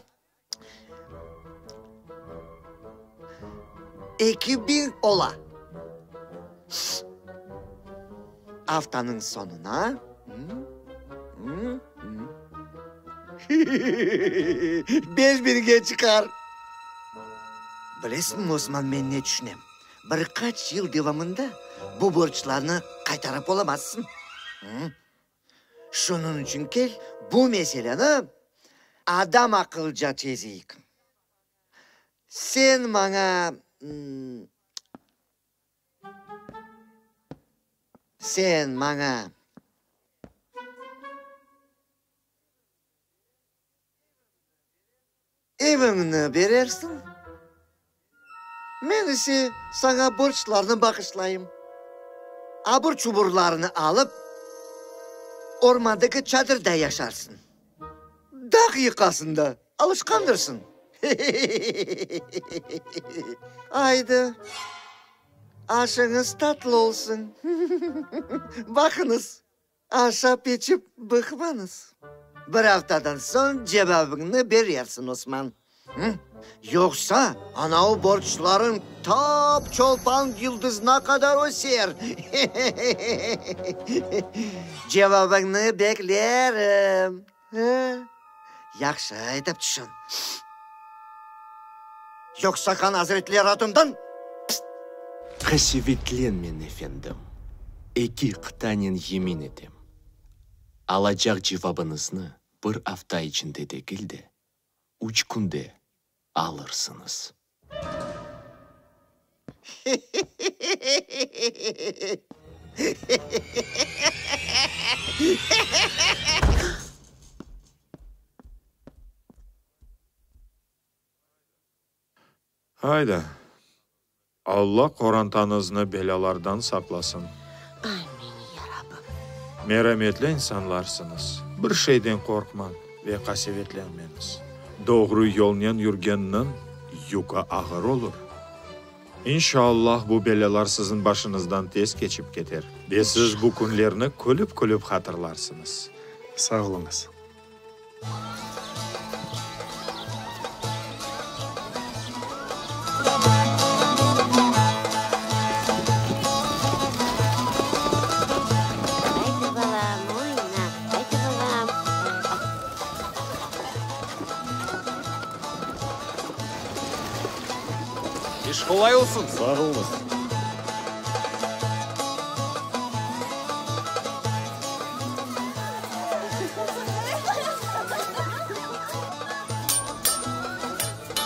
2000 ola. Aftanıñ soñuna beş biñge çıqar. Bilesiñmi, Osman, men ne tüşünem? Bir qaç yıl devamında bu borclarnı qaytarıp olamazsıñ. Şunıñ içün kel, bu meseleni adam aqılca çezeyik. Sen maña, sen maña. Eviñni berersiñ, men ise saña borclarnı bağışlayım. Abur-çuburlarnı alıp, ormandaki çadırda yaşarsıñ. Dağ yıqasında alışqandırsıñ. Aydı, aşıñız tatlı olsun. Baqıñız, Aşap-içip bıqmañız. Bir aftadan soñ cevabıñnı berersiñ, Osman. Yoqsa, anavı borclarıñ tap Çolpan yıldızına qadar öser. Cevabıñnı beklerim. Yahşı etip tüşün. Yoqsa han azretleri adından pst! Qasevetlenmeñ, efendim, eki qıtanen yemin etem, alacaq cevabıñıznı bir afta içinde degil de, üç künde alırsıñız. Ayda, Alla qorantañıznı belâlardan saqlasın. Amin, ya Rabbim. Merametli insanlarsıñız. Bir şeyden qorqmañ ve qasevetlenmeñiz. Doğru yolnen yürgenniñ yükü ağır olur. İnşallah bu belâlar siziñ başıñızdan tez keçip keter ve siz bu künlerni külip-külip hatırlarsıñız. Sağ oluñız. Aydı, balam, oyna, aydı, balam. İş qolay olsun. Sağ oluñız.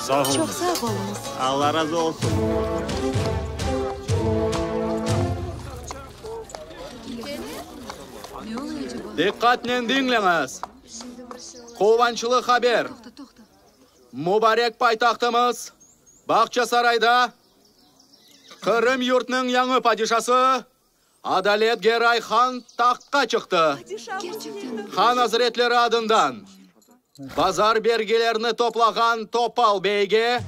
Sağ oluñız. Çoq sağ oluñız. Alla razı olsun. Diqqatnen diñleñiz! Quvançlı haber! Mubarek paytahtımız Bağçasarayda Qırım yurtnıñ yañı padişası Adalet Geray han tahtqa çıqtı. Han azretleri adından bazar bergilerini toplağan Topal beyge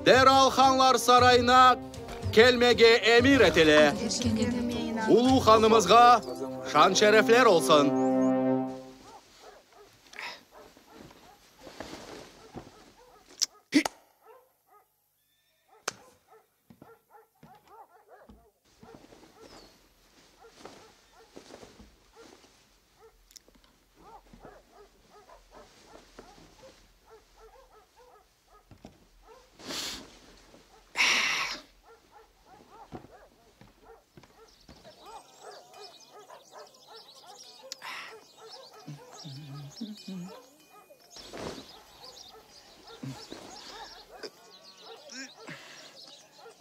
deral hanlar sarayına kelmege emir etile. Ulu hanımızğa şan-şerefler olsun!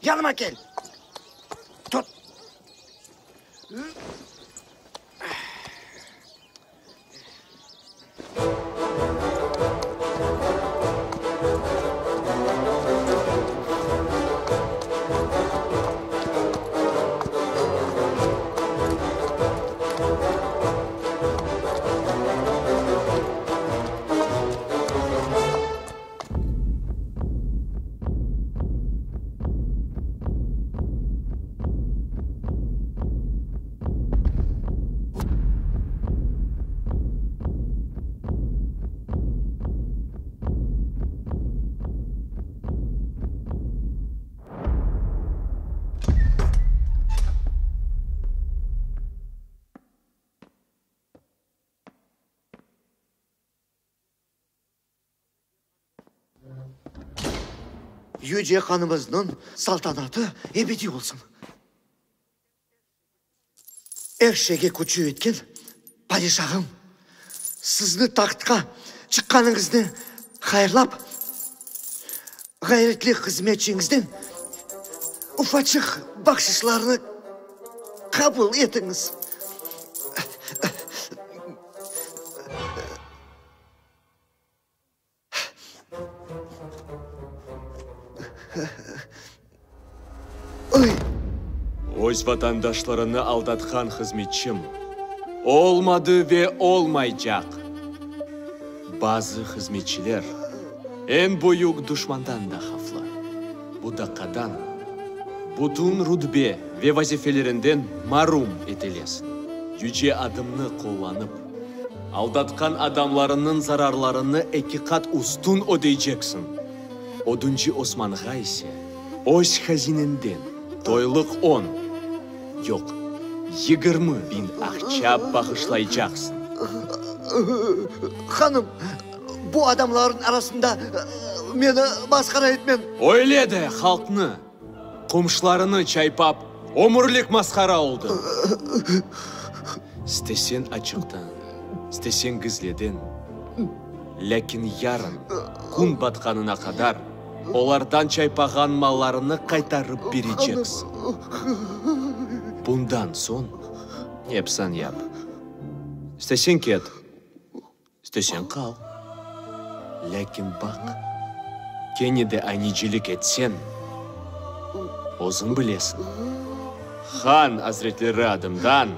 Yanıma kel! Tut! Yüce hanımıznıñ saltanatı ebediy olsun. Er şeyge küçü yetken padişahım, sizni tahtqa çıqqanıñıznı hayırlap, ğayretli hızmetçiñizden ufaçıq bahşışlarnı qabul etiñiz. Öz vatandaşlarını aldatqan hızmetçim olmadı ve olmaycaq. Bazı hızmetçiler eñ büyük duşmandan da havflı. Bu daqqadan bütün rutbe ve vazifelerinden marum etilesiñ. Yüce adımnı qullanıp, aldatqan adamlarıñnıñ zararlarını ekiqat üstün ödeyceksiñ. Oduncı Osmanğa ise öz hazinenden toylıq on, yoq, 20.000 aqça bağışlaycaqsıñ. Hanım, bu adamlarnıñ arasında meni masqara etmeñ. Öyle de halqnı, qomşularını çaypap, ömürlik masqara oldıñ. İsteseñ açıqtan, isteseñ gizliden, lâkin yarın kün batqanına qadar olardan çaypağan mallarını qaytarıp bereceksiñ. Bundan soñ ne yapsañ yap. İsteseñ ket. İsteseñ qal. Lâkin baq, kene de anicilik etseñ, özüñ bilesiñ, han azretleri adımdan.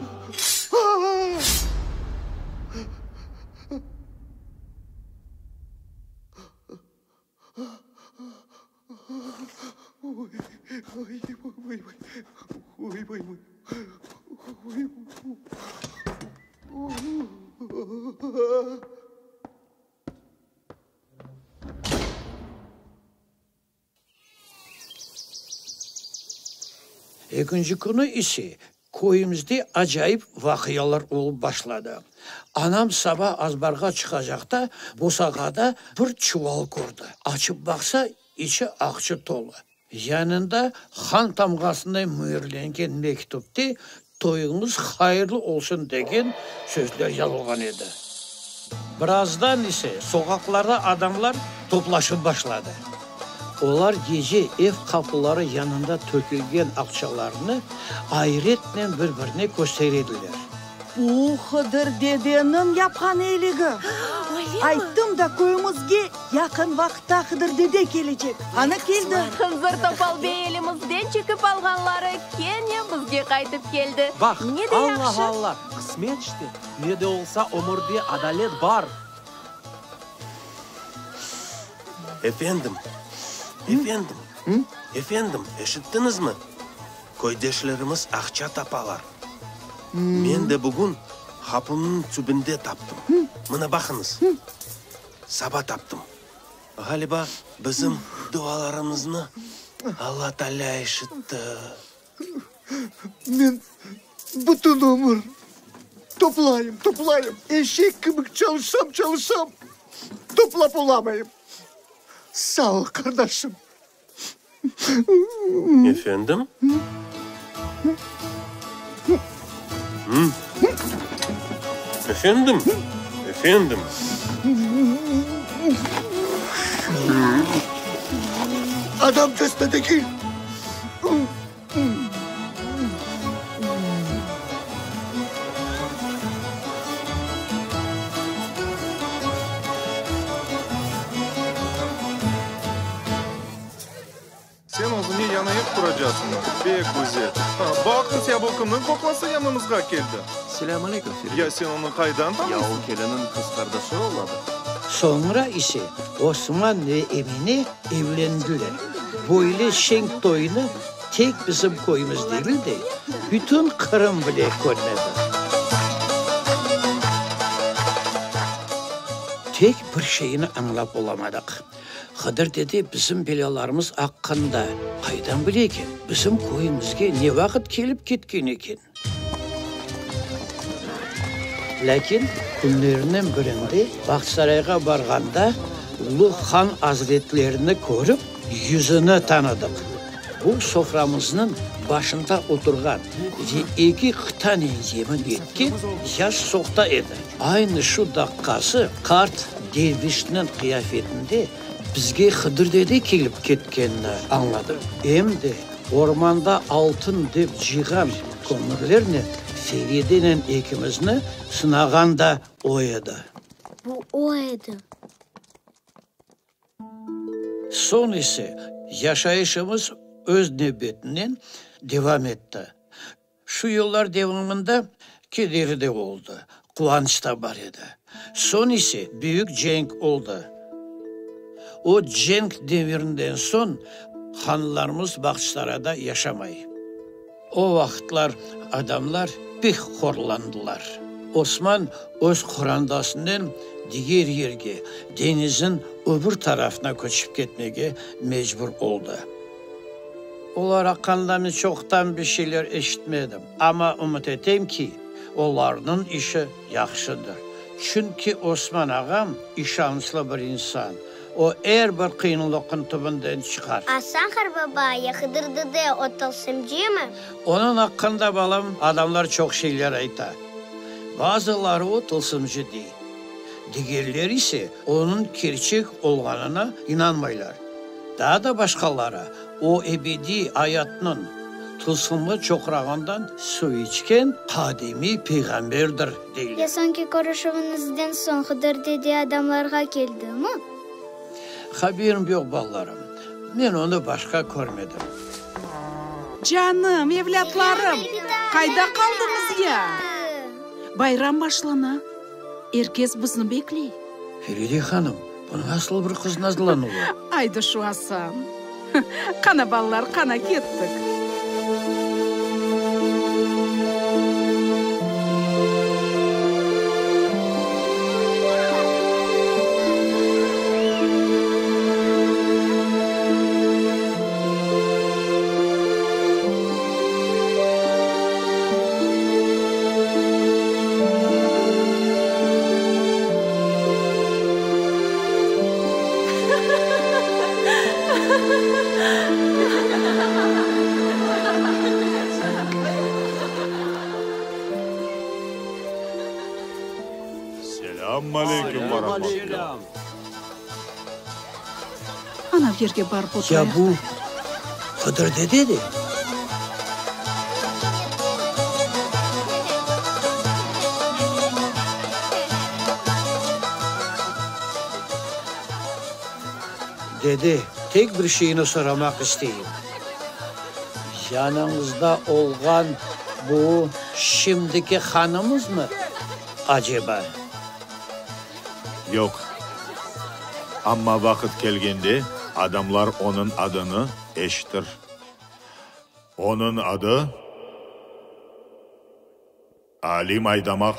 Ekinci künü ise köyümizde acayip vaqialar olıp başladı. Anam saba azbarğa çıqacaqta bosağada bir çuval kördi. Açıp baqsa, içi aqça tolu. Yanında han tamğasınday müürlengen mektüpte Toyuñız hayırlı olsun degen sözler yazılğan edi. Birazdan ise soqaqlarda adamlar toplaşıp başladı. Olar gece ev qapıları yanında tökülgen aqçalarnı ayretnen bir-birine köstere ediler. Bu Hıdır dedeniñ yapqan eyligi. Ayttım da, köyümizge yaqın vaqıtta Hıdır dede kelecek. Ana, keldi. Hınzır Topal bey elimizden çekip alğanları kene bizge qaytıp keldi. Baq, Ne de Alla, yahşı! Alla, qısmet işte, ne de olsa ömürde adalet bar. Efendim, efendim, efendim, eşittiñizmi? Köydeşlerimiz aqça tapalar. Men de bugün qapımnıñ tübünde taptım. Mına baqıñız, saba taptım. Ğaliba, bizim dualarımıznı Alla Taalâ eşitti. Men bütün ömür toplayım, toplayım, eşek kibi çalışsam, çalışsam, toplap olamayım. Sağ ol, qardaşım. Efendim? Efendim? Efendim? Adamcasına degil. Sen özüñe yañı ev quracasıñmı? Pek güzel. Ha, baqıñız ya, bu kimniñ qoqlası yanımızğa keldi? Selâm aleyküm, Feride. Ya sen onı qaydan tanıysıñ? Ya o keliniñ qız qardaşı oladı. Soñra ise Osman ve Emine evlendiler. Böyle şeñ toynı tek bizim köyümiz degil de, bütün Qırım bile körmedi. Tek bir şeyni añlap olamadıq. Hıdır dede bizim belâlarımız aqqında qaydan bile eken? Bizim köyümizge ne vaqıt kelip ketken eken? Lâkin künlerniñ birinde Bağçasarayğa barğanda ulu han azretlerini körip, yüzüni tanıdıq. Bu soframıznıñ başında oturğan ve eki qıtanen yemin etken yaş sohta edi. Aynı şu daqqası qart dervişniñ qıyafetinde bizge Hıdır dede kelip ketkenini añladım. Em de ormanda altın dep cıyğan kömürlernen Feridenen ekimizni sınağan da o edi. Bu o edi. Soñ ise yaşayışımız öz nevbetinen devam etti. Şu yıllar devamında kederi de oldı, quvanç da bar edi. Soñ ise büyük cenk oldı. O cenk devirinden soñ hanlarımız Bağçasarayda yaşamay. O vaqıtlar adamlar pek horlandılar. Osman öz qorandasınen diger yerge, deñizniñ öbür tarafına köçip ketmege mecbur oldı. Olar aqqında men çoqtan bir şeyler eşitmedim, amma ümüt etem ki, olarnıñ işi yahşıdır. Çünki Osman ağam işançlı bir insan, o er bir qıyınlıqnıñ tübünden çıqar. Asan qarbaba, ya Hıdır dede o tılsımcımı? Onıñ aqqında, balam, adamlar çoq şeyler ayta. Bazıları o tılsımcı dey, digerleri ise onıñ kerçek olğanına inanmaylar. Daa da başqaları o ebediy ayatnıñ tılsımlı çoqrağından suv içken qadimiy peyğamberdir, deyler. Ya soñki körüşüviñizden soñ Hıdır dede adamlarğa keldimi? Haberim yoq, balalarım. Men onı başqa körmedim. Canım, evlâtlarım, qayda qaldıñız ya? Bayram başlana, er kes bizni bekley. Feride hanım, bu nasıl bir qız nazlanuvı? Aydı şu Asan. Qana, balalar, qana, kettik. Selâm aleyküm ve rahmetullah. Anav yerge barıp oturayıq Ya bu da. Hıdır dede de. Dede, tek bir şeyni soramaq isteyim. Yanıñızda olğan bu şimdiki hanımızmı, aceba? Yoq. Amma vaqıt kelgende, adamlar onıñ adını eşitir. Onıñ adı, Alim Aydamaq.